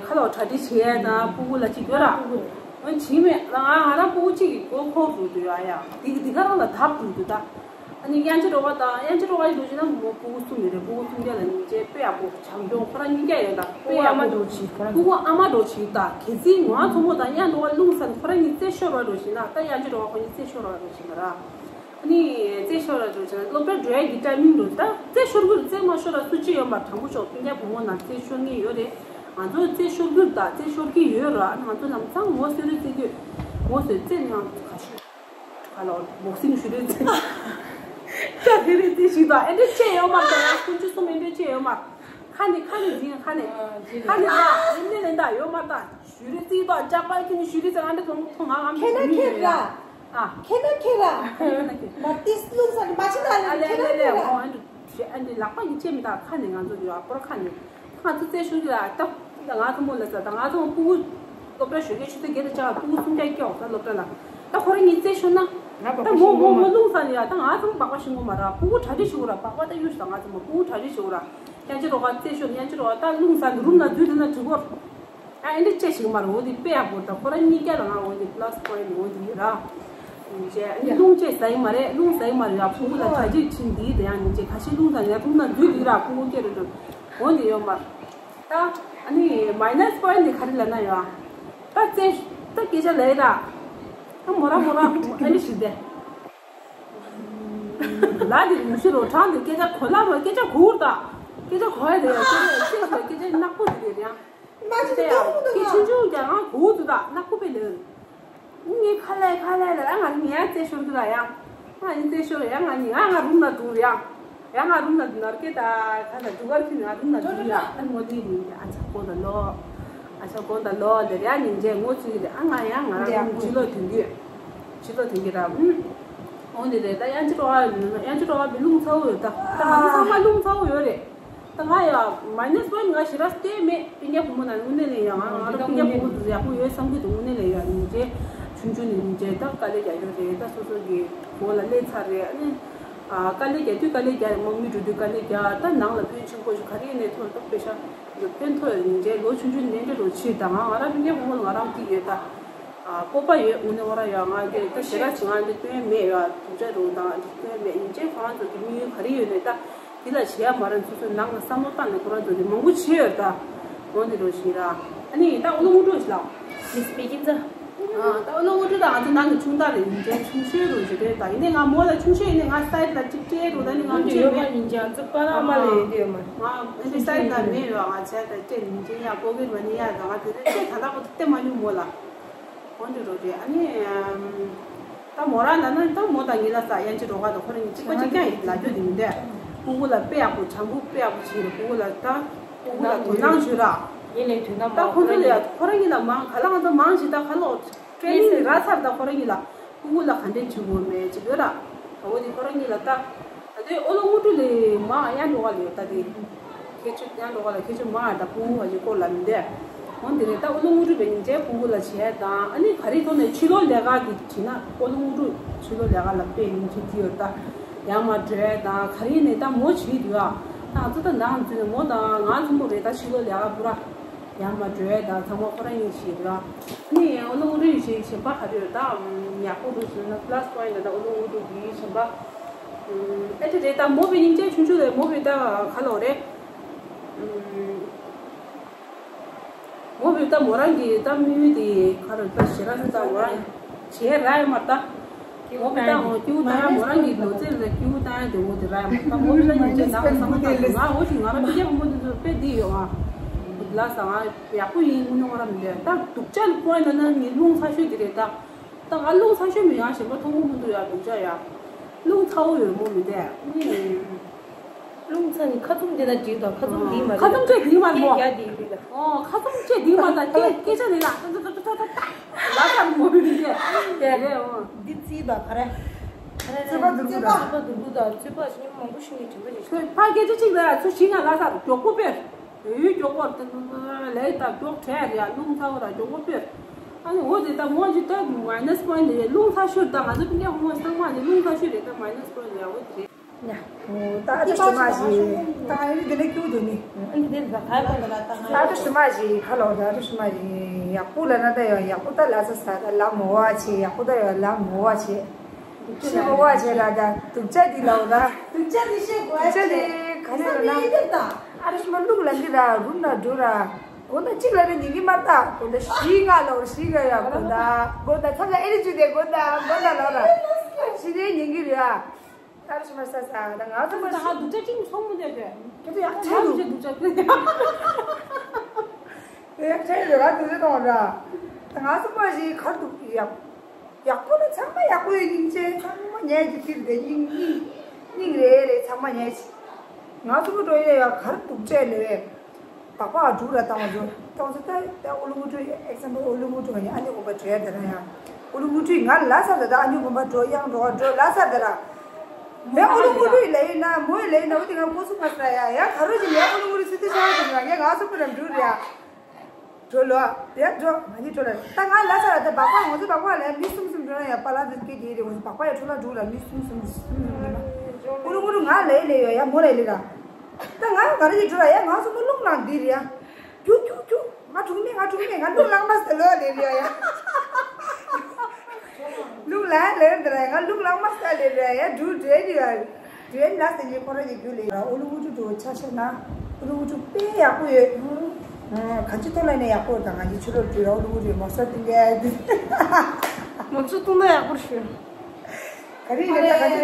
ཁ་ལོ་གྲ་སྒྲིག་བྱེད་ཡ་ད་ཕྲུ་གུ་ལ་གཅིག་ཡོད་ར། ང་བྱེད་མེད་ང་ང་རང་ཕྲུ་གུ་གཅིག་གི་མགོ་འཁོར་འགྲོ་འདུག་ཡ་ཡ་འདི་འདི་ག་རང་ལ་ཐབས་འགྲོ་འདུག་ད། ཨ་ནི་དབྱངས་ཅན་རོགས་པ་དང་དབྱངས་ཅན་རོགས་པ་ཡི་འདུག་ཅེ་ན་མོ་ཕྲུ་གུ་གསུམ་ཡོད་རེད། ཕྲུ་གུ་གསུམ་ཀ་ལ་སྙིང་རྗེ་དཔེ་ཡག་པོ་བྱམས་སྐྱོང་ཁོ་རང་སྙིང་རྗེ་ཡོད་ད་དཔེ་ཡག་པོ། ཨ་མ་འགྲོ་ཅིག་ཁོ་རང་ཕྲུ་གུ་ཨ་མ་འགྲོ་ཅིག་ད་གལ་སྲིད་ང་ཚོ་མོ་དང་དབྱངས་རོགས་པ་རླུང་ས་ནས་ཁོ་རང་གཉིས་རྩེ་ཤོར་བ་འགྲོ་ཅིག་ན་ད་དབྱངས་ཅན་རོགས་པ་ཁོ་གཉིས་རྩེ་ཤོར་བ་འགྲོ་ཅིག་ན་ར། ཨ་ནི་རྩེ་ཤོར་བ་འགྲོ་ཅིག་ན་སློབ་གྲྭ་འགྲོ་ཡ་གི་ཊའི་མིང་འགྲོ་ད་རྩེ་ཤོར་གི་རེད། རྩེ་མ་ཤོར་ལ་སུ་གཅིག་ཡོད་མ་དྲང་པོ་ཤོག་སྤུན་ཀྱག་བུ་མོ་ནང་རྩེ་ཤོར་ངེས་ཡོད་རེད། ང་ཚོ་རྩེ་ཤོར་གི་རེད་ད་རྩེ་ཤོར་གི་ཡོད་ར། ང་ཚོ་ལམ་སང་ངོ་སེ་རུ་རྩེ་གི་ངོ་སེ་རྩེ་ནང་ག་ཤོད། ཁ་ལོ་བོག་སིང་ཞུ་རེད་ཟེར། ཅག་དེ་རེད་དེ་ཞིག་དང་ཨེ་འདྲས་བྱས་ཡོད་མ་རེད། ཡང་ཀུན་སྤྱོད་གསུམ་ཨེ་འདྲས་བྱས་ཡོད་མ་རེད། ཁ་ནས་ཁ་ནས་འཛིན་ཁ་ནས་ཁ་ནས་ད་ཨེ་འདྲས་ལེན་ད་ཡོད་མ་རེད། ད་ཞུ་རེད་ཙིག་དང་ཅག་པར་ཁྱེད་ནས་ཞུ་རེད་ཟེར། ཨ་འདྲས་ཐོང་ཐོང་ང་ཨམ་ཁེ་ན་ཁེ་ར། ཨ་ཁེ་ན་ཁེ་ར། མ་ཏིས་ལུག་ས་མ་ཅི་ད་ཨ་ལེ་ལེ་ལེ་ཁོང་ཨ་འདྲས་ཨ་འདྲས་ལག་པ་ཡིན་ཅེས་མི་ད་ཁ་ནས་ང་ཚོ་ཡོད་ཨ་པོར་ཁ་ནས། ང་ཚོ་རྩེ་ཤོར་གི་ལ་ད་ང་ཚོ་མོ་ལ་ཟ་ད་ང་ཚོ་ཕྲུ་གུ་སློབ་གྲྭ་ཞོགས་ཀས་ཆུ་ཚོད་བརྒྱད་དང་ཆ་ཕྲུ་གུ་སུམ་བརྒྱ་སྐྱོག་ད་སློབ་གྲྭ་ལ་ད་ཁོ་རང་གཉིས་རྩེ་ཤོར་ན་ད་མོ་མོ་མོ་རླུང་ས་ནས་ཡ་ད་ང་ཚོ་སྦག་སྦག་ཤིང་གོ་མ་ར་ཕྲུ་གུ་གྲ་སྒྲིག་བྱེད་དགོས་ར་སྦག་སྦག་ད་གཡུག་ད་ང་ཚོ་མོ་ཕྲུ་གུ་གྲ་སྒྲིག་བྱེད་དགོས་ར་ཡང་ཅི་རོགས་ཚེ་ཤོར་ཡང་ཅི་རོགས་ད་རླུང་ས་ནས་རུམ་ལ་འཛུལ་དེ་ན་འགྲིག་གོ་ར། ཨ་ཨེ་འདྲ་ཅེས་ཞིག་མ་རེད། འོ་དེ་དཔེ་ཡག་པོ་རེད། ཁོ་རང་གཉིས་ཀ་ལ་ང་འོ་དེ་plus point འོ་དེ་རེད་ར། ཅེས་ཨ་ནི་རླུང་ཅེས་ཟ་ཡི་མ་རེད། རླུང་ཟ་ཡི་མ་རེད་ཡ། ཕྲུ་གུ་ལ་གྲ་སྒྲིག་བྱིན་དེ་དེ་ཡང་ཉིན་ཅེས་ཁ་ཤས་རླུང་ཟ་ཡ་རླུང་ན་འཛུལ་དེ་ར་ཕྲུ་གུ་སྐྱེ་རེད་འགྲོ། འོ་དེ་ཡོད་མ་རེད། ད་ཨ་ནི་minus point དེ་ག་རེ་ལབ་ན་ཡོད་ཨ། ད་རྩེ་ད་སྐད་ཆ་ལས་ར། ཨ་མོ་ར་མོ་ར་ཨ་ནི་ཞིག་དེ། ལ་དེ་མུ་ཤི་རོ་གྲང་དེ་སྐད་ཆ་གོ་ལ་མ་སྐད་ཆ་གོ་ར་ད། སྐད་ཆ་གོ་ཡ་དེ་ཡ་སྐད་ཆ་སྐད་ཆ་ནག་པོ་དེ་རེད་ཡ། མ་ཅི་དེ་ཡ་སྐད་ཆུང་ཆུང་རྒྱ་གང་གོ་འདུག་ད་ནག་པོ་པེ་ལེ། ངས་ཁ་ལས་ཁ་ལས་ལ་ང་ངས་རྩེ་ཤོར་གི་ལ་ཡ། ང་ཡིན་རྩེ་ཤོར་ཡ་ང་ནི་ང་ང་རུམ་ལ་འདུག་ཡ། ཡ་ང་རུམ་ལ་འདུག་ནར་སྐད་ད་ཁ་ལ་འདུག་གར་ཁྱི་ང་རུམ་ལ་འདུག་ཡ། ཨ་མོ་དེ་ཡིན་ཨ་ཆ་གོ་ད་ལོ། ཨ་ཆ་གོ་ད་ལོ་དེ་ཡ་ཉིན་རྗེས་ངོ་ཚུལ་གི་ཨ་ང་ཡ་ང་རུམ་ཕྱི་ལོགས་ཐོན་གི། ཕྱི་ལོགས་ཐོན་གི་ར། ཨོ་དེ་རེད་ད་ཡང་ཅི་རོ་ཨ་ཡང་ཅི་རོ་ཨ་བི་རླུང་ཚ་བོ་ཡོད་ད། ད་ང་ཚོ་ཚང་མ་རླུང་ཚ་བོ་ཡོད་རེད། ད་ང་ཡ་མའི་ནས་པོ་ཡིན་ང་ཞེ་དྲག་བལྟས་མེད། སྤུན་ཀྱག་བུ་མོ་ན་དངོས་གནས་ལས་ཡང་ང་རང་སྤུན་ཀྱག་བུ་མོ་དེ་ཡག་པོ་ཡོད་བསམ་གྱི་འདུག་དངོས་གནས་ལས་ཡང་ཉིན་རྗེས་ཆུང་ཆུང་ནས་ཉིན་རྗེས་ད་དཀའ་ལས་རྒྱག་རྒྱུ་རེད། ད་སོ་སོ་གི་བོད་ལ་སླེབས་ཚར་རེད། ཨ་ནི་ཨ་དཀའ་ལས་རྒྱག་དུས་དཀའ་ལས་རྒྱག་མོ་མི་འགྲོ་དུས་དཀའ་ལས་རྒྱག་ད་ནང་ལ་ཕན་ཆེན་པོ་ཞིག་ག་རེ་ཡིན་ནས་ཐོན་ཐོབ་པའི་ཤ་ཕན་ཐོགས་ཉིན་རྗེས་ལོ་ཆུང་ཆུང་ནས་འདྲེ་རོ་ཆེ་ད་ང་ང་རང་སྤུན་ཀྱག་བུ་མོ་ལ་ང་རང་གཏིང་ཡོད་ད། ཨ་སྤོབས་པ་ཡོད་དངོས་གནས་ཁོ་རང་ཡོད་ང་འདི་ད་ཞེ་དྲག་ཅིག་ང་འདི་སྟོན་མེད་ཡོད་སྡུག་ཅག་རུང་དང་འདི་སྟོན་མེད་ཡིན་ཅེ་ཁོ་རང་ཚོ་གི་དམིགས་ཡུལ་ག་རེ་ཡོད་ནས་ད། དེ་ལ་བྱེད་ཡ་མ་རེད། སོ་སོའི་ནང་ལ་བསམ་བློ་བཏང་ནས་ཁོ་རང་ཚོ་གི་མང་པོ་བྱས་ཡོད་ད། འོ་འདི་འགྲོ་ཞིག་ར། ཨ་ནི་ད་ཨོ་ལོ་ངོ་སྤྲོད་ཞིག་ལ། མིས་པེ་ཀིན་ཙ། ཨ་ད་ཨོ་ལོ་ངོ་སྤྲོད་ད་ང་ཚོ་ནང་གི་ཆུང་དག་རེད་ཡིན་ཅེ་ཆུང་ཤོས་རུ་ཞིག་རེད་ད། ཡིན་ནས་ང་མོ་ལ་ཆུང་ཤོས་ཡིན་ནས་ང་སའི་ལ་གཅིག་སྤྲད་རུ་ད་ནི་ང་ཆུང་ཤོས་མེད་ཡིན་ཅེ་ང་ཚོ་པ་ར་མ་ལ་ཡིན་དེ་ཡོད་མ་རེད། ང་ཨ་འདི་སའི་ལ་མེད་ཡོད་ང་བྱས་ད་སྤྲད་ཡིན་ཅེ་ཡ་ཀོ་གི་མ་ནི་ཡ་ད་ང་དེ་རེད་སྤྲད་ད་ལྟ་ཁོ་སྟེ་མ་ཉུང་མོ་ལ། འོ་འདི་རོ་རེད། ཨ་ནི། ད་མོ་རང་ལ་ན་ད་མོ་དང་ངེད་ལ་ས་ཡན་ཆི་རོ་ག་དང་ཁོ་རང་གཉིས་གཅིག་པ་གཅིག་རྐྱང་ཡིན་ལ་རྒྱུ་དེ་མི་འདུག་ཕྲུ་གུ་ལ་དཔེ་ཡག་པོ་བྱང་བུ་དཔེ་ཡག་པོ་བྱེད་རེད། ཕྲུ་གུ་ལ་ད་ཕྲུ་གུ་ལ་དོ་སྣང་ཞུ་ར། ངེད་ལས་དོན་དག་ད་ཁོ་ཚོ་ལ་ཡ་ཁོ་རང་གཉིས་ལ་མང་ག་ལ་ང་ཚོ་མང་ཞིག་ད་ག་ལོ་ཀྲེ་ནིང་ར་ཚར་ད་ཁོ་རང་གཉིས་ལ་ཕྲུ་གུ་ལ་ག་འདྲས་བྱེད་དགོས་མེད་ཅིག་ཡོད་ར། ད་འོ་དེ་ཁོ་རང་གཉིས་ལ་ད། ད་དེ་ཨོ་ལོ་དངོས་གྲུབ་ལས་མ་ཡང་འགྲོ་ག་ལ་ཡོད་ད་དེ། ཁྱེད་ཚོ་ཡང་འགྲོ་ག་ལ་ཁྱེད་ཚོ་མ་ད་ཕུང་བ་ཡི་སྐོར་ལ་མི་འདས། འོ་འདི་རེད་ད་ཨོ་ལོ་དངོས་གྲུབ་པའི་ཉིན་མཚན་ཕུང་བོ་ལ་བྱས་དང་ཨ་ནི་ག་རེ་ཐོག་ནས་ཕྱི་ལོགས་ལས་ཀ་གི་བྱེད་ན་ཨོ་ལོ་དངོས་གྲུབ་ཕྱི་ལོགས་ལས་ཀ་ལ་དཔེ་ཉིན་མཚན་གྱི་ཡོད་ད། ཡང་མ་བྲོས་དང་ག་རེ་ནས་ད་མོ་བྱེད་དུས་ཨ། ད་ང་ཚོ་ད་ནང་འཛུལ་ནས་མོ་དང་ང་མཚུངས་པོ་རེད་ད་ཕྱི་ལོགས་ལས་ཀ་པུ་ར། ཡང་མ་བྲོས་དང་ཚང་མ་ཁོ་རང་གཉིས་ཤིག་ར། ནི་ཨོ་ལོ་དངོས་གྲུབ་ཞིག་གཞན་པ་ག་རེ་ཡོད་དམ་ཡག་པོ་འདུག་ཟེར་ན་པ་ལ་སི་པོ་ཡིན་ཊི་ད་ཨོ་ལོ་དངོས་གྲུབ་ཀྱི་གཞན་པ། ཨེ་ཅེ་རེད་ད་མོ་བའི་སྙིང་རྗེ་ཆུང་ཆུང་རེད་མོ་བའི་ད་ག་ལོ་རེད། མོ་བའི་ད་མོ་རང་གི་ད་དམིགས་ཡུལ་དེ་ག་རེ་ད་ཞེ་དྲག་ད་མོ་རང་བྱས་ར་ཡོད་མ་ད། ངོ་བོ་དང་ངོ་སྐྱེ་བོ་དང་མོ་རང་གི་ལོ་ཚད་ལ་སྐྱེ་བོ་དང་དེ་འོ་དེ་ར་ཡང་ད་ངོ་བོ་ལ་ཉིན་བྱེད་ནང་ལ་བསམ་བློ་བཏང་ང་འོ་ཞིག་ང་རང་སྤུན་ཀྱག་བུ་མོ་དེ་ཚོ་དཔེ་འདི་ཡོད་ཨ། ལ་ས་ང་ཡག་པོ་ཡིན་དངོས་གནས་ང་རང་མི་འདྲ་ད་སྡུག་ཅག་ལ་པོ་ཡིན་ན་ངའི་རླུང་ཚ་ཤོས་དེ་རེད་ད། ད་ང་རླུང་ཚ་ཤོས་མི་ཡང་གཞན་པ་མཐོང་གི་མི་འདུག་ཡ་སྡུག་ཅག་ཡ། རླུང་ཚ་བོ་ཡོད་མོ་མི་འདྲ། རླུང་ཚ་ནི་ཁ་ཚུམ་དེ་ན་འགྲིག་དང་ཁ་ཚུམ་དེ་མ་ཁ་ཚུམ་ཆེ་དེ་མ་མོ། སྐད་རྒྱག་དེ་རེད་ལ། ཨོ་ཁ་ཚུམ་ཆེ་དེ་མ་ད་སྐད་སྐད་ཆ་ནི་ལ་ད་ད་ད་ད་ད་ད་ལ་ཁ་མོ་རེད་དེ་དེ་རེད་ཨོ། འདི་རྩིས་དང་ག་རེ། རྩིས་པ་དུར་བུ་དང་། རྩིས་པ་དུར་བུ་དང་རྩིས་པ་ཞིག་མང་པོ་ཞིག་ནས་དྲན་པ་ཞིག་ཕ་སྐད་ཆ་གཅིག་ལ་ཚུར་ཞིག་ན་ལ་ས་མགྱོགས་པོ་དཔེར་ཡོད་མགྱོགས་པོར་དེ་ལས་ད་མགྱོགས་བྲལ་རེད་ཡ་རླུང་ཚ་བོ་ར་མགྱོགས་པོ་དཔེར། ཨ་ནི་འོ་དེ་ད་མོ་ཅིག་ད་མའི་ནས་པོ་ཡིན་ཏེ་རླུང་ཚ་ཤོས་ད་ང་ཚོ་སྤུན་ཀྱག་བུ་མོ་ཚང་མ་ནི་རླུང་ཚ་ཤོས་རེད་ད་མའི་ནས་པོ་ཡིན་ཡ་འོ་དེ་རེད། ཡ། ད་ཨ་ཏི་ཤི་མ་ཞིག་ད་ཨ་ནི་དེ་ལས་ཀྱུ་དེ་ནི། ཨ་ནི་དེ་ལ་ད་ཨ་ཏི་ཤི་མ་ཞིག་ཁ་ལོ་ད་ཨ་ཏི་ཤི་མ་ཞིག་ཡག་པོ་ལ་ན་ད་ཡང་ཡག་པོ་ད་ལ་ས་ས་ད་ལ་མོ་བ་ཆེ་ཡག་པོ་ད་ཡང་ལ་མོ་བ་ཆེ། ཤི་མོ་བ་ཆེ་ལ་ད་སྡུག་ཅག་དེ་ལ་འོ་ད། སྡུག་ཅག་དེ་ཤེས་དགོས་ཅག་དེ་ག་ནས་ལ་ན། ཨ་ཏི་ཤི་མ་ལུག་ལ་འདི་ར་རུམ་ལ་འགྲོ་ར། དགོང་དག་གཅིག་ལ་ནི་ཉིན་གྱི་མ་ལྟ་དགོང་དག་བཞི་ལྔ་ལ་བཞི་ལྔ་ཡ་དགོང་དག་དགོང་དག་མཚམས་ལ་ཨེ་རི་བཅུ་དེ་དགོང་དག་དགོང་དག་ལ་ར། ཞི་དེ་ཉིན་གྱི་རེད་ཨ། ད་རེ་ཞུ་མ་ས་ས་ད་ང་ཚོ་མ་ད་ཧ་སྡུག་ཅག་ཅིག་མཚོན་མི་འདོད་གི། ཁྱེད་ཚོ་ཡག་ད་ཆེ་སྡུག་ཅག་སྡུག་ཅག་ཡག་ཆེ་རེད་ང་སྡུག་ཅག་གཏོང་ར། ད་ང་ཚོ་མ་ཞིག་གར་འདུག་ཡག་ཡག་པོ་ནི་ཚང་མ་ཡག་པོ་ཡོད་སྙིང་རྗེ་ཚང་མ་ཉལ་གྱི་ཏིར་དེ་སྙིང་སྙིང་སྙིང་རེ་རེ་ཚང་མ་ཉལ་གྱི། ང་ཚོ་མི་འགྲོ་ཡས་ཡག་གར་འདུག་ཅག་ལེ་བས། སྦག་སྦག་འབྲུག་ར་བཏང་བ་འབྲུག་བཏང་ཚེ་ད་ད་ཨོ་ལུ་ངུ་ཀྲུའི་ཨེག་ཛམ་པལ་ཨོ་ལུ་ངུ་ཀྲུའི་ཨ་ནི་ཨོ་པ་བྲོས་དེ་ར་ཡང་ཨོ་ལུ་ངུ་ཀྲུའི་ང་ལ་ས་ད་ད་ཨ་ནི་ཨོ་པ་འགྲོ་ཡང་འགྲོ་བ་འགྲོ་ལ་ས་དེ་ར། ད་ཨོ་ལུ་ངུ་ཀྲུའི་ལ་ཡིན་ན་མོ་ཡི་ལ་ཡིན་ན་འོ་དེ་ང་ཀོ་སུ་མ་ས་ཡ་ཡ་ག་རོ་ཞིག་ཡ་ཨོ་ལུ་ངུ་ཀྲུའི་སི་ཏི་ཤ་བ་དེ་ར་ངས་ང་སུ་པུ་ར་འབྲུག་ར་ཡ། འགྲོ་ལོ། ཡ་འགྲོ་ང་གཉིས་འགྲོ་ལ་ད་ང་ལ་ས་ད་སྦག་སྦག་ང་ཚོ་སྦག་སྦག་ལ་མི་གསུམ་གསུམ་འགྲོ་ན་ཡ་པ་ལ་དེ་སྐད་དེ་རེ་འོ་སྦག་སྦག་ཡ་འགྲོ་ལ་འགྲོ་ལ་མི་གསུམ་གསུམ་གསུམ་གསུམ་འགྲོ་ན། ཨོ་ལུ་ངུ་ཀྲུའི་ང་ལ་ཡི་ལ་ཡོད་ཡ་མོ་ལ་ཡི་ལ་ར། ད་ང་ག་རེ་ཡི་འགྲོ་ལ་ཡ་ང་ཚོ་མི་ལུག་ནང་འདི་རེད་ཡ། རྒྱུག་རྒྱུག་རྒྱུག་ང་འཁྲུག་མེད་ང་འཁྲུག་མེད་ང་ལུག་ལག་མ་ཟ་ལོ་ལེ་རེད་ཡ། ལུག་ལ་ལེ་རེད་ཡ་ང་ལུག་ལག་མ་ཟ་ལེ་རེད་ཡ་འབྲུག་འདྲེ་རེད་ཡ། འདྲེ་ལ་ཟེར་ཉེ་ཁོ་ར་ཡི་རྒྱུ་ལེ་ཡ་ཨོ་ལུ་ངུ་ཀྲུའི་འགྲོ་ཆ་ཤ་ན་ཨོ་ལུ་ངུ་ཀྲུའི་དཔེ་ཡག་པོ་ཡོད། ག་ཅི་ཐོག་ལ་ནས་ཡག་པོ་དང་ང་ཡི་ཆུ་རོ་འདྲུད་ཨོ་ལུ་ངུ་ཀྲུའི་མོ་སོ་ཏི་ལེ། མོ་ཚོ་ཐུག་ན་ཡག་པོ་ཞུ། ག་རེ་ཡིན་ད་ག་རེ།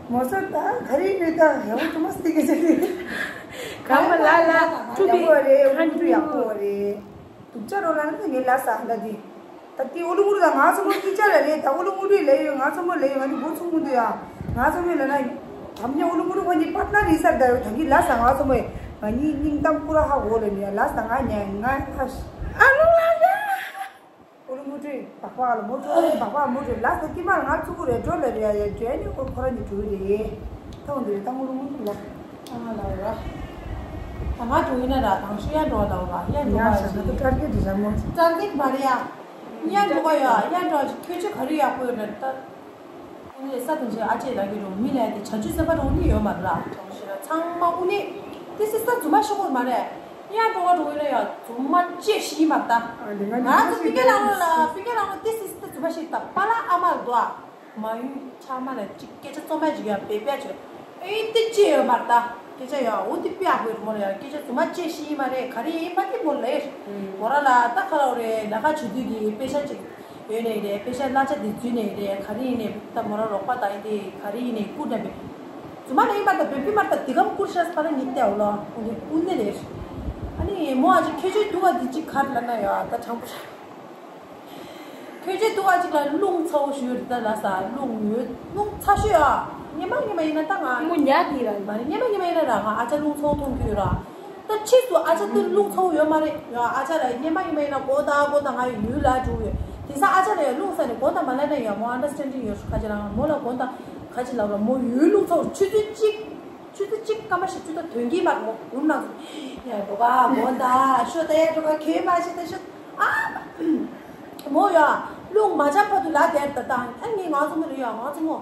མོ་ཚོ་ད་ག་རེ་ཡིན་ད་ཡག་པོ་ཐུག་མ་སྟེ་གི་ཟེར་གི། ག་མ་ལ་ལ་ཐུག་པའི་ཡག་པོ་རེད། ཁ་ཐུག་ཡག་པོ་རེད། སྡུག་ཅག་རོ་ལ་ནི་ངའི་ལ་ས་ཧ་ལ་དེ། ད་དེ་ཨོ་ལུ་ངུ་རུ་ད་ང་ཚོ་མོ་སྐྱིད་ཅག་ལ་རེད། ད་ཨོ་ལུ་ངུ་རུ་ལ་ཡོད། ང་ཚོ་མོ་ལ་ཡོད། ང་ནི་འགོ་ཚུགས་མི་འདུག་ཡ། ང་ཚོ་མོ་ལ་ན་དམ་ཉ་ཨོ་ལུ་ངུ་རུ་ཁོ་གཉིས་པར་ན་རེད་ས་ད་ཡོད། ད་གི་ལ་ས་ང་ཚོ་མོ་ཡོད། ང་གཉིས་སྙིང་གཏམ་ཀུ་ར་ཧ་འོ་ལ་ནི་ཡ་ལ་ས་ང་ཉ་ང་ཨ་ཨ་ལུ་ལ་ཡ། ཨོ་ལུ་ངུ་དྲུག་བག་བག་ལ་མོ་དྲུག་ཨ་ནི་བག་བག་མོ་དྲུག་ལ་ས་ཀི་མ་ང་ཚུགས་རེད་འགྲོ་ལ་རེད་ཡ་ཡ་འགྲོ་ནི་ཁོ་ཁོ་ར་ནི་དྲུག་རེད། ཐོང་འདི་རེད་ད་ཨོ་ལུ་ངུ་དྲུག་ལ། ཨ་ང་ལ་ར། ད་ང་དྲུག་ཡིན་ན་ར་དང་ཤི་ཡ་འགྲོ་ལ་ར་ཡ་འགྲོ་ཡ་ཞག་ཏུ་ཀྲར་ཀེ་དྲི་ཞག་མོ། ཀྲར་ཀེ་མ་རེད་ཡ། ཡ་འགྲོ་ག་ཡ་ཡ་འགྲོ་ཁྱོད་ཆོས་ག་རེ་ཡག་པོ་ཡོད་རེད་ད། ཨ་ནི་ས་དང་ཆེ་ཨ་ཅེ་ལ་གི་རུ་མི་ལ་དེ་བྱ་ཆུ་སེམས་པ་རང་ནི་ཡོད་མ་ར་གྲོང་ཤེས་ར་ཚང་མ་ཨུ་ནི། དེ་སི་ས་རྫུན་མ་ཤོག་གོར་མ་རེད། ཡ་འགྲོ་བ་འགྲོ་གི་ལ་ཡ་རྫུན་མ་ཅེ་ཤི་མ་ད། ང་ཚོ་པི་ཀེ་ལ་ལ་པི་ཀེ་ལ་ལ་དེ་སི་ས་རྫུན་མ་ཤི་ད་པ་ལ་ཨ་མ་ར་དོ་ཨ། མ་ཡུལ་ཆ་མ་ལ་ཅིག་སྐད་ཆ་རྩོམ་པ་ཅིག་ཡ་བེ་བེ་ཅིག་ཨེ་དེ་ཅེ་ཡོད་མ་ད། སྐད་ཆ་ཡ་འོ་དེ་པི་ཨ་བེ་རུ་མོ་ལ་ཡ་སྐད་ཆ་རྫུན་མ་ཅེ་ཤི་མ་རེད། ག་རེ་ཡིན་པ་དེ་མོ་ལས། མོ་ར་ལ་ད་ཁ་ལ་འོ་རེད་ལ་ཁ་ཆུ་དུས་ཀྱི་དཔེ་ཆ་ཅིག་ཡོད་ནས་རེད། དཔེ་ཆ་གླ་ཆ་དེ་འཛུལ་ནས་རེད། ག་རེ་ཡིན་ནས་ད་མོ་ར་རོགས་པ་དང་ཡིན་དེ་ག་རེ་ཡིན་ནས་སྐུ་འདྲ་བའི་རྫུན་མ་ལ་ཡིན་པ་དང་བེ་བེ་མ་ད་དེ་གམ་སྐུར་ཤ་ས་ལ་ཉིད་བལྟས་འོ་ལ་འོ་དེ་སྐུ་ནས་རེད། ཨ་ནི་མོ་ཨ་ཅིག་ཁྱོད་ཆོས་དུ་བ་དེ་ཅིག་ག་རེ་ལ་ན་ཡ་ད་དྲང་པོ་ར། ཁྱོད་ཆོས་དུ་བ་ཅིག་ལ་རླུང་ཚ་བོ་ཞུ་ཡོད་རེད་ད་ལ་ས་རླུང་ཡོད་རླུང་ཚ་ཤོས་ཨ། ཉི་མ་ཉི་མ་ཡིན་ན་ད་ང་མོ་ཉ་དེ་ར་མ་རེད། ཉི་མ་ཉི་མ་ཡིན་ན་ར་ང་ཨ་ཅག་རླུང་ཚ་བོ་མཐོང་གི་ཡོད་ར། ད་ཕྱིས་སུ་ཨ་ཅག་དེ་རླུང་ཚ་བོ་ཡོད་མ་རེད་ཡ། ཨ་ཅག་ལ་ཉི་མ་ཉི་མ་ཡིན་ན་དགོང་དག་དགོང་དག་ང་ཡོད་ལ་འགྲོ་ཡོད། དེང་སང་ཨ་ཅག་ལ་ཡ་རླུང་ཚ་ནས་དགོང་དག་མ་ལ་ན་ཡ་མོ་ཨན་ཌར་སི་ཊེན་ཌིང་ཡོད་ཁ་ཅིག་ལ་མོ་ལ་དགོང་དག་ཁ་ཅིག་ལ་ར་མོ་ཡོད་རླུང་ཚ་བོ་ཆུ་ཚོད་གཅིག་ཆུ་ཚོད་གཅིག་སྐར་མ་བཞི་བཅུ་དང་དོན་གྱིས་མར་མོ་རུམ་ནང་ཚུད། ཡ་འགྲོ་ག་དགོང་དག་ཤོ་ད་ཡ་འགྲོ་ག་གེ་མ་ཤི་ད་ཤོ་ཨ། མོ་ཡ་རླུང་མ་འཇམ་བར་དུ་ལ་དེར་ད་དང་ཨ་ངའི་ང་ཚོ་མོ་རེད་ཡ་ང་ཚོ་མོ།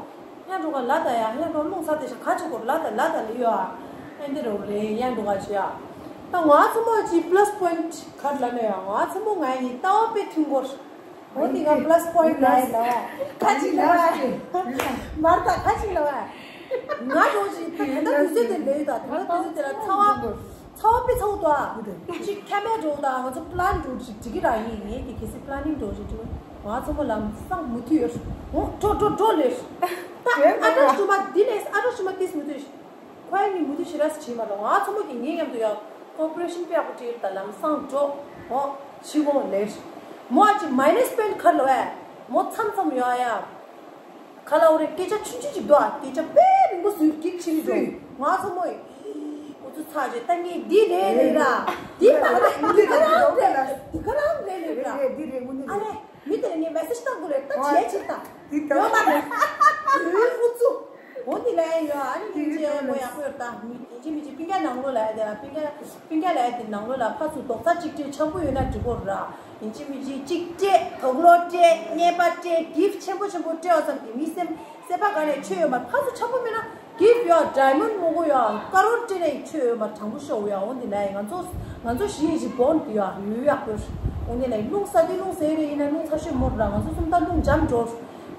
ཡ་འགྲོ་ག་ལ་ད་ཡ་ཡ་འགྲོ་རླུང་ཚ་དེ་ཤ་ག་ཆུ་གོར་ལ་ད་ལ་ད་ལི་ཡ། ཨ་འདི་རོ་རེད་ཡ་འགྲོ་ག་ཆུ་ཡ། ད་ང་ཚོ་མོ་ཅི་པི་ལ་སི་པོ་ཡིན་ཊི་ག་ལ་ན་ཡ་ང་ཚོ་མོ་ང་ཡི་ལྟ་བ་དཔེ་མཐུན་གོ། འོ་དེ་ག་པི་ལ་སི་པོ་ཡིན་ཊི་ལ་ཡི་ལ་བ། ཁ་ཅིག་ལ་བ། མར་ད་ཁ་ཅིག་ལ་བ། ང་འགྲོ་ཞིག་དེ་ད་དུས་ཚོད་དེ་ལོས་ད་དེ་ད་དུས་ཚོད་དེ་ལ་ཚ་བ། ཚ་བ་དཔེ་ཚ་བོ་ད། ཅིག་ཁ་མེད་འགྲོ་ད་ང་ཚོ་པི་ལན་འགྲོ་ཞིག་འགྲིག་གི་ར་ཡིན་ངས་དེ་གལ་སྲིད་པི་ལ་ནིང་འགྲོ་ཞིག་འགྲོ། ང་ཚོ་མོ་ལམ་སང་མུ་མཐུད་ཡོད། འོ་འགྲོ་འགྲོ་འགྲོ་ལས། ད་ཨ་ཏྲ་ཞུ་མ་འདི་ལས་ཨ་ཏྲ་ཞུ་མ་ཏིས་མུ་མཐུད། ཁོ་ཡ་ནི་མུ་ཏི་ཤི་ར་སི་བྱེད་མ་རོགས། ང་ཚོ་མོ་གི་ངའི་མཉམ་དུ་ཡ་ཀོ་པ་རེ་ཤན་དཔེ་ཡག་པོ་སྤྲད་ད་ལམ་སང་འགྲོ། འོ་ཕྱི་གོང་ལས། མོ་ཨ་ཅི་མའི་ནས་པོ་ཡིན་ཊི་ག་ལོ་ཨེ། མོ་མཚམས་མཚམས་ཡོད་ཨ་ཡ། ག་ལ་འོ་རེ་སྐད་ཆ་ཆུང་ཆུང་ཅིག་འདུག་ཨ། སྐད་ཆ་དཔེ་རིང་པོ་ཟུར་གིག་ཆེ་རིག་འགྲོ། ང་ཚོ་མོ་ཡི་འུ་ཚོ་ཚ་ཅེ་ད་ངས་འདི་རེད་རེད་ར། འདི་མ་རེད་འདི་ག་རང་རེད་འདི་ག་རང་རེད་རེད་ར། རེད་རེད་དངོས་གནས་ཨ་རེད། མི་དེ་ལ་ངས་མེ་སེ་ཇི་བཏང་དགོས་རེད་ད་བྱས་ཅིག་ད། འདི་ད་ཡོད་མ་རེད། འུ་ཚོ། འོ་འདི་ལ་ཡོད་ཨ་ནི་དེ་ཡིན་ཅེ་མོ་ཡག་པོ་ཡོད་ད་མི་ཡིན་ཅེ་མི་ཅེ་པིང་ཀ་ནང་ལོ་ལ་ཡ་དེ་ལ་པིང་ཀ་པིང་ཀ་ལ་ཡ་དེ་ནང་ལོ་ལ་ཕར་ཚུར་རྡོག་རྩ་གཅིག་སྤྲད་འཆམ་པོ་ཡོད་ན་འགྲིག་གོ་ར། ཡིན་ཅེ་མི་ཅེ་གཅིག་སྤྲད་དུག་ལོག་སྤྲད་རྔན་པ་སྤྲད་གིཕ་ཆེན་པོ་ཆེན་པོ་སྤྲད་བ་ཙམ་གྱིས་མི་སེམས་སེམས་པ་ག་ནས་ཆོས་ཡོད་མ་ཕར་ཚུར་འཆམ་པོ་མེད་ན། གིཕ་ཡོད་ཌའི་མོན་ཌི་མང་པོ་ཡོད་ཀ་རོར་སྤྲད་ནས་ཆོས་ཡོད་མ་དྲང་པོ་ཤོག་ཡོད། འོ་འདི་ལ་ཡ་ང་ཚོ་ང་ཚོ་བཞི་ཡི་ཅིག་བོན་ཌི་ཡོད་ཡོད་ཡག་པོ། འོ་འདི་ལ་ཡ་རླུང་ས་དེ་རླུང་ཟེར་རེ་ཡིན་ན་རླུང་ཚ་ཤོས་མོ་ར་ང་ཚོ་གསུམ་ད་རླུང་འཇམ་འགྲོ།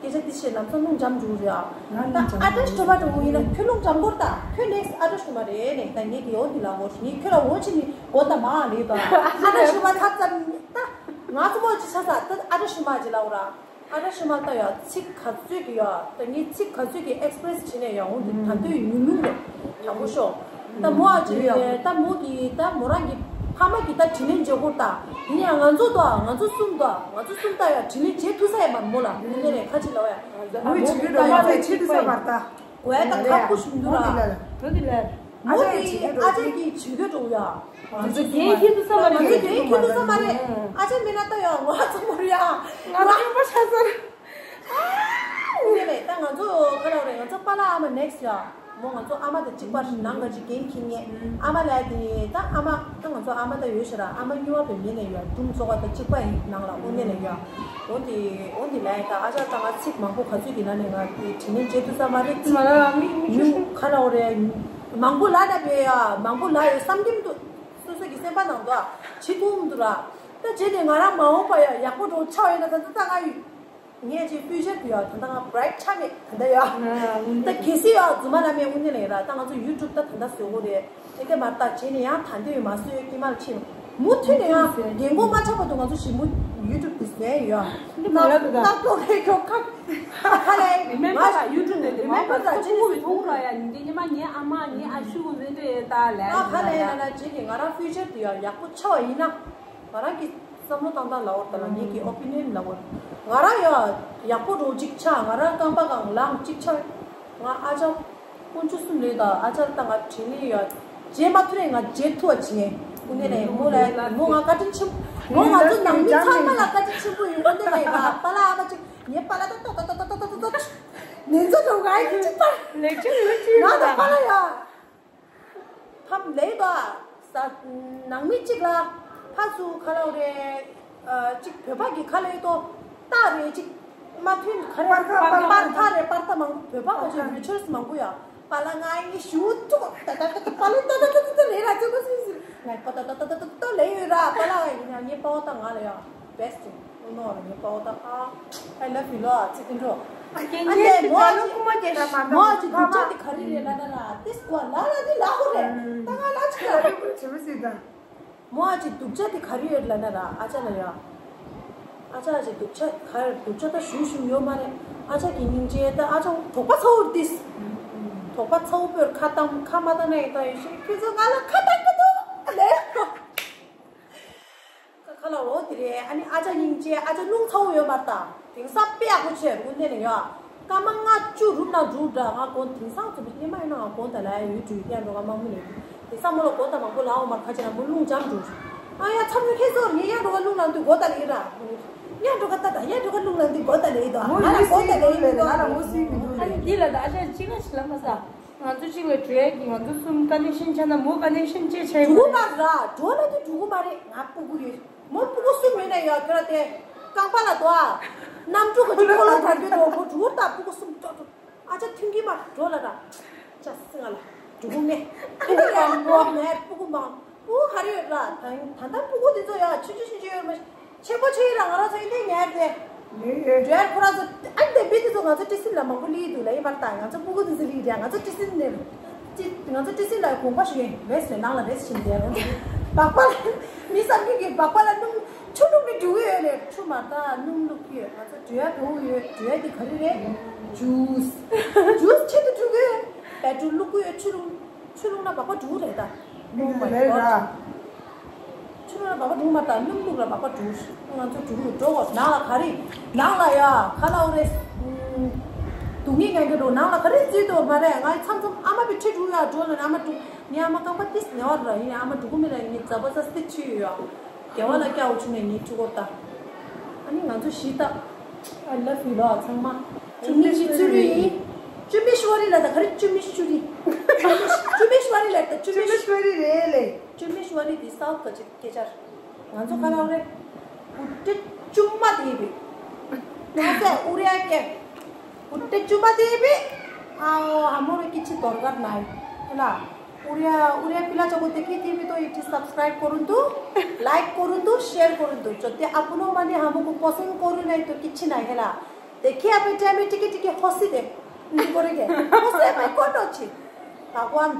སྐད་ཆ་དེ་བཤད་ལམ་སང་རླུང་འཇམ་འགྲོ་རེད་ཨ། ང་ད་ཨ་ཏྲ་ཤི་ཐོ་མ་འགྲོ་ཡིན་ན་ཁྱོད་རླུང་འཇམ་འགོར་ད་ཁྱོད་ནེག་སི་ཨ་ཏྲ་ཤི་ཐོ་མ་རེད་ནས་ད་ངས་ཀྱི་འོ་འདི་ལ་འགོར་ངས་ཁྱོད་ལ་འོ་ཕྱི་ནི་གོ་ད་མ་ལེ་ད་ཨ་ཏྲ་ཤི་མ་ཐག་ཙམ་ད་ང་ཚོ་མོ་ཅི་ཆ་ས་ད་ཨ་ཏྲ་ཤི་མ་ཅི་ལ་འོ་ར། ཨ་ར་ཤི་མ་ལྟ་ཡ་ཚིག་ག་ཚོད་ཀྱི་ཡ་ད་ངས་ཚིག་ག་ཚོད་ཀྱི་ཨེག་སི་པི་རེ་སི་བྱེད་ནས་ཡ་འོང་དུ་ད་དུས་ཡུན་རིང་རེད་དྲང་པོ་ཤོག་ད་མོ་ཨ་ཅི་ད་མོ་གི་ད་མོ་རང་གི་ཕ་མ་གི་ད་དྲིན་ལན་འཇལ་དགོས་ད་ཡིན་ཡ་ང་ཚོ་ད་ང་ཚོ་གསུམ་ད་ང་ཚོ་གསུམ་ད་ཡ་དྲིན་ལན་འཇལ་ཐུབ་ས་ཡ་མ་མོ་ལ་མོ་ནས་རེད་ཁ་ཅིག་ལ་བ་ཡ་མོ་ཡི་ད་ཡ་ད་ཆེ་ཐུབ་ས་མ་ད། གོ་ཡ་ད་ཁག་པོ་ཞིག་འདུག་ར། མོ་དེ་ཨ་ཅག་གིས་བྱེད་དགོས་འགྲོ་ཡ། ང་ཚོ་རྒན་ཁྱེད་ཚོ་ས་མ་རེད། ང་ཚོ་རྒན་ཁྱེད་ཚོ་ས་མ་རེད། ཨ་ཅག་མེད་ན་ད་ཡ་ང་ཚོ་མོ་རེད་ཡ། ང་ཚོ་ཡོད་པ་ཆ་ཚར། དེ་ནས་ད་ང་ཚོ་ག་ལ་རེད། ང་ཚོ་པཱ་ལགས་ཨ་མ་ནེག་སི་ཡ། མོ་ང་ཚོ་ཨ་མ་དང་གཅིག་པ་ནང་ག་ཅིག་རྒན་ཁྱེད་ངེད་ཨ་མ་ལ་དེ་ད་ཨ་མ་ད་ང་ཚོ་ཨ་མ་ད་ཡོད་ཤ་ར། ཨ་མ་གཉིས་པ་བའི་མི་ནས་ཡ་དྲུང་ཚོ་བ་ད་གཅིག་པ་ཡིན་ནང་ལ་དབུ་མེད་ལ་ཡ། འོ་དེ་འོ་དེ་ལ་ཡ་ད་ཨ་ཅག་ད་ང་ཚིག་མང་པོ་ག་ཚོད་ཀྱི་ནང་ནས་ང་དེ་དྲིན་ལན་འཇལ་ཐུབ་ས་མ་རེད། ཚིག་མ་ལ་མི་མི་ཉུང་ག་ལ་འོ་རེད། མང་པོ་ལ་ན་བས་ཡ་མང་པོ་ལ་ཡོད་བསམ་གྱི་མི་འདུག་སོ་སོ་གི་སེམས་པ་ནང་དུ་ཨ་བྱེད་ཐུབ་མི་འདུག་ར། ད་བྱས་ནས་ང་རང་མ་འོངས་པ་ཡ་ཡག་པོ་འགྲོ་ཆགས་ཡོད་ན་ད་ད་ད་ང་ཡོད། ངས་ཅིག་ཕུའུ་ཅར་དུ་ཡ་ད་ལྟ་ང་བྷ་རའིཊ་ཆགས་མེད་ད་ལྟ་ཡ། ད་གལ་སྲིད་ཡ་རྫུན་མ་ལ་མེད་དངོས་གནས་ལ་ཡ་ར། ད་ང་ཚོ་ཡུ་ཊུབ་ད་ད་ལྟ་བཟོ་གོ་རེད། དེ་ག་མ་ད་བྱས་ནས་ཡང་ད་འདོད་མ་བཟོས་ཀྱི་མ་ལ་ཕྱིན། མུ་མཐུད་ནས་ཡང་རྒན་གོག་མ་ཆགས་བར་དུ་ང་ཚོ་ཞིབ་མོ་ ཡུ་ཊུབ་དེ་ཟེར་ཡོད། འདི་མ་ལབ་ད། ད་ཏོག་རེ་ཁྱོད་ཁ་ཁ་ལས་རི་མེམ་བར་ཡུ་ཊུབ་དེ་རི་མེམ་བར་ད་ཅི་ནས་ཐུག་ར་ཡ། ཉིན་དེ་ཉི་མ་ངའི་ཨ་མ་ངའི་ཨ་ཤུ་གུ་མེ་འདྲེ་ད་ལས་ང་ཁ་ལས་ཡ་ན་ཅི་གི་ང་རང་ཕིའུ་ཅར་དེ་ཡ་ཡག་པོ་ཆགས་པ་ཡིན་ན། ང་རང་གི་བསམ་བློ་བཏང་སྟངས་ལ་འོར་ད་ལ་ངེད་ཀྱི་ཨོ་པི་ནི་ཡན་ལ་འོར། ང་རང་ཡ་ཡག་པོ་འགྲོ་གཅིག་ཆགས། ང་རང་རྐང་པ་གང་ལངས་གཅིག་ཆགས། ང་ཨ་ཅག་དཀོན་མཆོག་གསུམ་ལས་དང་ཨ་ཅག་ད་ང་དྲིན་ལས་ཡ་རྗེས་མ་ཐུ་རེ་ང་རྗེས་ཐུ་བ་བྱེད་ངེས་ཀུན་ནས་ནས་མོ་ལ་མོ་ང་བཀའ་དྲིན་ཆེན་མོ་ང་ཚོ་ནང་མི་ཚང་མ་ལ་བཀའ་དྲིན་ཆེན་པོ་ཡོད་ཀུན་ནས་ནས་ང་པ་ལ་ཨ་མ་ཅིག་ངའི་པ་ལ་ཏོ་ཏོ་ཏོ་ཏོ་ཏོ་ཏོ་ཏོ་ནན་ཚོ་འགྲོ་ང་ཡི་ཅིག་པ་ལེགས་ཆེན་ལེགས་ཆེན་ང་དང་པ་ལ་ཡ། ཕམ་ལེ་དོ། ས་ནང་མི་གཅིག་ལ་ཕ་སུ་ཁ་ལོ་རེ་གཅིག་བོད་པ་གི་ཁ་ལེ་དོ་རྟ་རེ་གཅིག་མ་ཐུན་ཁ་རེ་པར་ཁ་པར་ཁ་རེ་པར་ཁ་མང་པོ་བོད་པ་ག་ཚོད་རི་ཆར་སི་མང་པོ་ཡ། པ་ལ་ང་ཡི་ཞུ་ཐུག་ཏ་ཏ་ཏ་ཏ་པ་ལ་ཏ་ཏ་ཏ་ཏ་ཏ་ལེ་ར་ཚོད་གོ་སི་སི་ང་པ་ཏ་ཏ་ཏ་ཏ་ཏ་ཏ་ལེ་ཡོད་ར། པ་ལ་ཡིན་ན་ངའི་པ་བ་ཏ་ང་ལ་ཡ། Best. ཨོ་ནོ་ར་ངའི་པའོ་ད་ཨ། I love you ལོ་ཚིག་ཏིང་འགྲོ། ཨ་ཀེ་ཨ་ནེ་ཉེ་མོ་ཅི་ལ་ཀུ་མ་ཀེ་ཤ་མ་མོ་ཅི་དུག་ཅག་དེ་ག་རེ་རེད་ལ་ན་ལ་ཏིས་ཀོ་ལ་ལ་དི་ལ་ཧོ་རེད། ད་ང་ལ་ཅི་ལ་རེད་ཀུ་ཅི་མི་སི་ད། མོ་ཨ་ཅི་དུག་ཅག་དེ་ག་རེ་རེད་ལ་ན་ལ་ཨ་ཅག་ལ་ཡ། ཨ་ཅག་ཨ་ཅི་དུག་ཅག་ག་རེ་དུག་ཅག་ད་ཞུ་ཞུ་ཡོད་མ་རེད། ཨ་ཅག་གི་སྙིང་རྗེ་ད་ཨ་ཅག་དོག་པ་ཚ་བོ་ཏིས། དོག་པ་ཚ་བོ་པོར་ཁ་བཏང་ཁ་མ་བཏང་ན་ཡིན་ད་ཡོད་ཤི་ཁྱོད་ཚོ་ང་ལ་ཁ་བཏང་གི་འདུག་ལེ། ཁ་ལ་འོ་དེ་རེད། ཨ་ནི་ཨ་ཅག་སྙིང་རྗེ་ཨ་ཅག་རླུང་ཚ་བོ་ཡོད་མ་རེད་ད། དེང་སང་དཔེ་ཡག་པོ་བྱས་རུ་གནས་ནས་ཡོད། སྐར་མ་ལྔ་བཅུ་རུབ་ན་འགྲུབ་འདྲ་ང་དགོང་དེང་སང་ཚོ་སྙེ་མ་ཡིན་ན་ང་དགོང་ད་ལ་ཡུལ་དུ་ཡར་འགྲོ་ག་མ་མུ་ནས་དེང་སང་མོ་ལ་དགོང་ད་མང་པོ་ལ་འོ་མར་ཁ་ཆེ་ན་མོ་རླུང་འཇམ་འགྲོ། ཨ་ཡ་ཚ་མོ་ཁྱེད་ཚོར་ངས་ཡར་འགྲོ་ག་རླུང་ལངས་དུས་དགོང་ད་ལ་ཡིན་ར། ཡར་འགྲོ་ག་ད་ད་ཡར་འགྲོ་ག་རླུང་ལངས་དུས་དགོང་ད་ལ་ཡིན་དོ། ང་ལ་དགོང་ད་ལ་ཡིན་དོ། ང་ལ་མོ་སི་གི་འདུག་ལ། ཨ་ནི་འདི་ལ་ད་ཨ་ཅག་ཅི་ང་ཞིག་ལ་མ་ཟ། ང་ཚོ་གཅིག་ལ་འགྲོ་ཡ་གི་ང་ཚོ་གསུམ་ཀ་ནེ་ཤན་ཆགས་ན་མོ་ཀ་ནེ་ཤན་ཅེ་ཆགས་ཡོད་འགྲོ་གི་མ་རེད། འགྲོ་ན་དེ་འགྲོ་གི་མ་རེད། ང་སྤུ་གུ་ཡོད། མོ་སྤུ་གུ་གསུམ་ཡོད་ན་ཡོད་ཁྱོད་ར་དེ་རྐང་པ་ལ་དོ་ཨ། གནམ་གྲུ་ག་ཅིག་འཁོར་ལོ་བར་གྱི་དོ་མོ་འགྲོ་ད་སྤུ་གུ་གསུམ་ཏོག་ཏོག་ཨ་ཅག་ཐུན་གྱི་མ་འགྲོ་ལ་ར། ཅག་སི་ང་ལ་འགྲོ་གི་མེད། ཁྱོད་ར་ཡང་མོ་མེད་སྤུ་གུ་མང་སྤུ་གུ་ག་རེ་ཡོད་ར། ད་ད་ལྟ་སྤུ་གུ་དེ་ཚོ་ཡ་ཆུང་ཆུང་ཆུང་ཆུང་ཡོད་མ། ཆེན་པོ་ཆེ་ཡིན་ལ་ང་རང་ཚོ་ཡིན་དེ་ཉར་དེ། ཉར་ཁོ་རང་ཚོ་ཨ་འདི་མི་དེ་ཚོ་ང་ཚོ་ཏི་སི་ལ་མང་པོ་ལི་འདུག་ལ་ཡིན་པར་ད་ང་ཚོ་སྤུ་གུ་དེ་ཚོ་ལི་རེད། ང་ཚོ་ཏི་སི་ནས་ཏི་ང་ཚོ་ཏི་སི་ལ་དགོངས་པ་ཞུ་ཡིན་རེས་ནས་ནང་ལ་རེས་ཕྱིན་དེ་རང་ཚོ་སྦག་པ་ལ་མི་བསམ་གྱི་གི་སྦག་པ་ལ་སྣུམ་ཆུ་བླུགས་ནས་འགྲོ་གི་ཡོད་ལས་ཆུ་མ་ད་སྣུམ་བླུགས་ཀྱི་ཡོད། ང་ཚོ་འགྲོ་ཡ་འགྲོ་གི་ཡོད། འགྲོ་ཡ་དེ་ག་རེ་རེད། ཇུས་ཇུས་ཆེད་དུ་འགྲོ་གི་ཡོད། བེ་ཏྲུ་བླུགས་གི་ཡོད། ཆུ་བླུགས་ཆུ་བླུགས་ན་སྦག་པ་འགྲོ་གི་རེད་ད། ནུབ་ལ་ར། ཆུ་ལ་སྦག་པ་འགྲོ་མ་ད་སྣུམ་བླུགས་ལ་སྦག་པ་འགྲོ། ང་ཚོ་འགྲོ་འགྲོ་གོ་ནང་ལ་ག་རེ་ནང་ལ་ཡ་ཁ་ལ་འོ་རེ། སྡུག་ཉེས་ངན་གྱི་འགྲོ་ནང་ལ་ག་རེ་བརྩིས་འདུག་མ་རེད། ང་མཚམས་མཚམས་ཨ་མ་བི་ཁྲིད་འགྲོ་ཡ་འགྲོ་ལ་ཨ་མ་འགྲོ་ངའི་ཨ་མ་རྐང་པ་ཏིས་ནེ་བ་ར་ཡིན་ཨ་མ་འགྲོ་གོ་མི་ལ་ངའི་ཛ་པ་ཛ་སྟི་ཁྲིད་ཡོད་ཡ། རྒྱལ་བ་ལ་སྐྱ་བོ་ཆུང་ནས་ངའི་ཁྲིད་གོ་ད། ཨ་ནི་ང་ཚོ་ཤི་ད། I love you ལོ་ཚང་མ། ཅུ་མི་ཤི་ཚུ་རི་ཡིན། ཅུ་མི་ཤི་བ་རི་ལ་ད་ག་རེ་ཅུ་མི་ཤི་ཅུ་རི། ཅུ་མི་ཤི་བ་རི་ལ་ད་ཅུ་མི་ཤི། ཅུ་མི་ཤི་བ་རི་རེད་ལེ། ཅུ་མི་ཤི་བ་རི་དེ་སའུ་ཐ་ཅིག་སྐད་ཆར། ང་ཚོ་ཁ་ལག་རེད། ཨུ་ཏྲེ་ཅུ་མ་དེ་བི། ང་ཚོ་ཨུ་རི་ཡ་སྐད། ཨུ་ཏྲེ་ཅུ་མ་དེ་བི། ཨའོ་ཧ་མོ་རེ་ཀི་ཆི་དོར་གར་ནའི། ཧེ་ལ། उड़िया उड़िया पिला चको देखी थी भी तो it is subscribe करूँ तो लाइक करूँ तो शेयर करूँ तो चोते अपनो माने हमको पसंद करू नहीं तो किच्छी नहीं है ला। देखिए अभी टाइम में टिके टिके हंसी दे। उनको रे के हंसी भाई कौन अच्छी। भगवान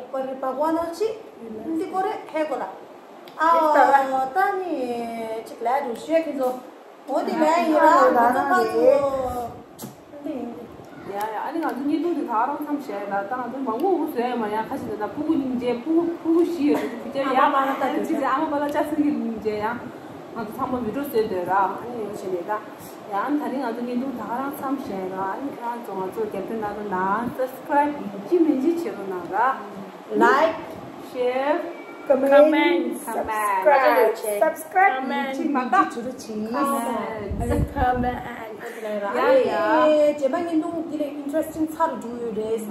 ऊपर भगवान अच्छी। उनको रे है गोला। आ तानी चिकला दूसरे की जो मोदी ले ये रहा। ཡ་ཡ་ཨ་ནི་ང་ཚོ་བརྙན་ཐུང་དེ་ག་རང་མཚམས་བཞག་ཡ་ད་ད་ང་ཚོ་མང་པོ་མང་པོ་བཟོས་ཡ་མ་ཡ་ཁ་ཅིག་ད་ད་ཕྲུ་གུ་སྙིང་རྗེ་ཕྲུ་གུ་ཕྲུ་གུ་བཞི་ཡོད་དུ་ཕི་ཅར་ཡ་ཨ་མ་ལ་ཅི་ཟེར་ཨ་མ་པ་ལ་ལྕགས་སྲིན་གྱི་སྙིང་རྗེ་ཡ་ང་ཚོ་ཚང་མ་བི་ཌིའོ་བཟོས་བསྡད་ར། ཨ་ནི་ཡོད་བྱས་ནས་ད་ཡང་ད་རིང་ང་ཚོ་བརྙན་ཐུང་ད་ག་རང་མཚམས་བཞག་ཡ་ཨ་ནི་ཁྱེད་རང་ཚོ་ང་ཚོ་རྒྱབ་སྐྱོར་གནང་རོགས་གནང་། སབ་སི་ཀ་རའིབ་ཡིན་གཅིག་མིན་གཅིག་བྱེད་རོགས་གནང་ར། Like, share, comment, subscribe. Subscribe. Comment. Comment. Comment. Comment. Comment. ཡ་ཡ། རྗེས་མ་བརྙན་ཐུང་འདི་ལས་ཨིན་ཊི་རེ་སི་ཊིང་ཚ་རུ་འགྲོ་ཡོད་རེད།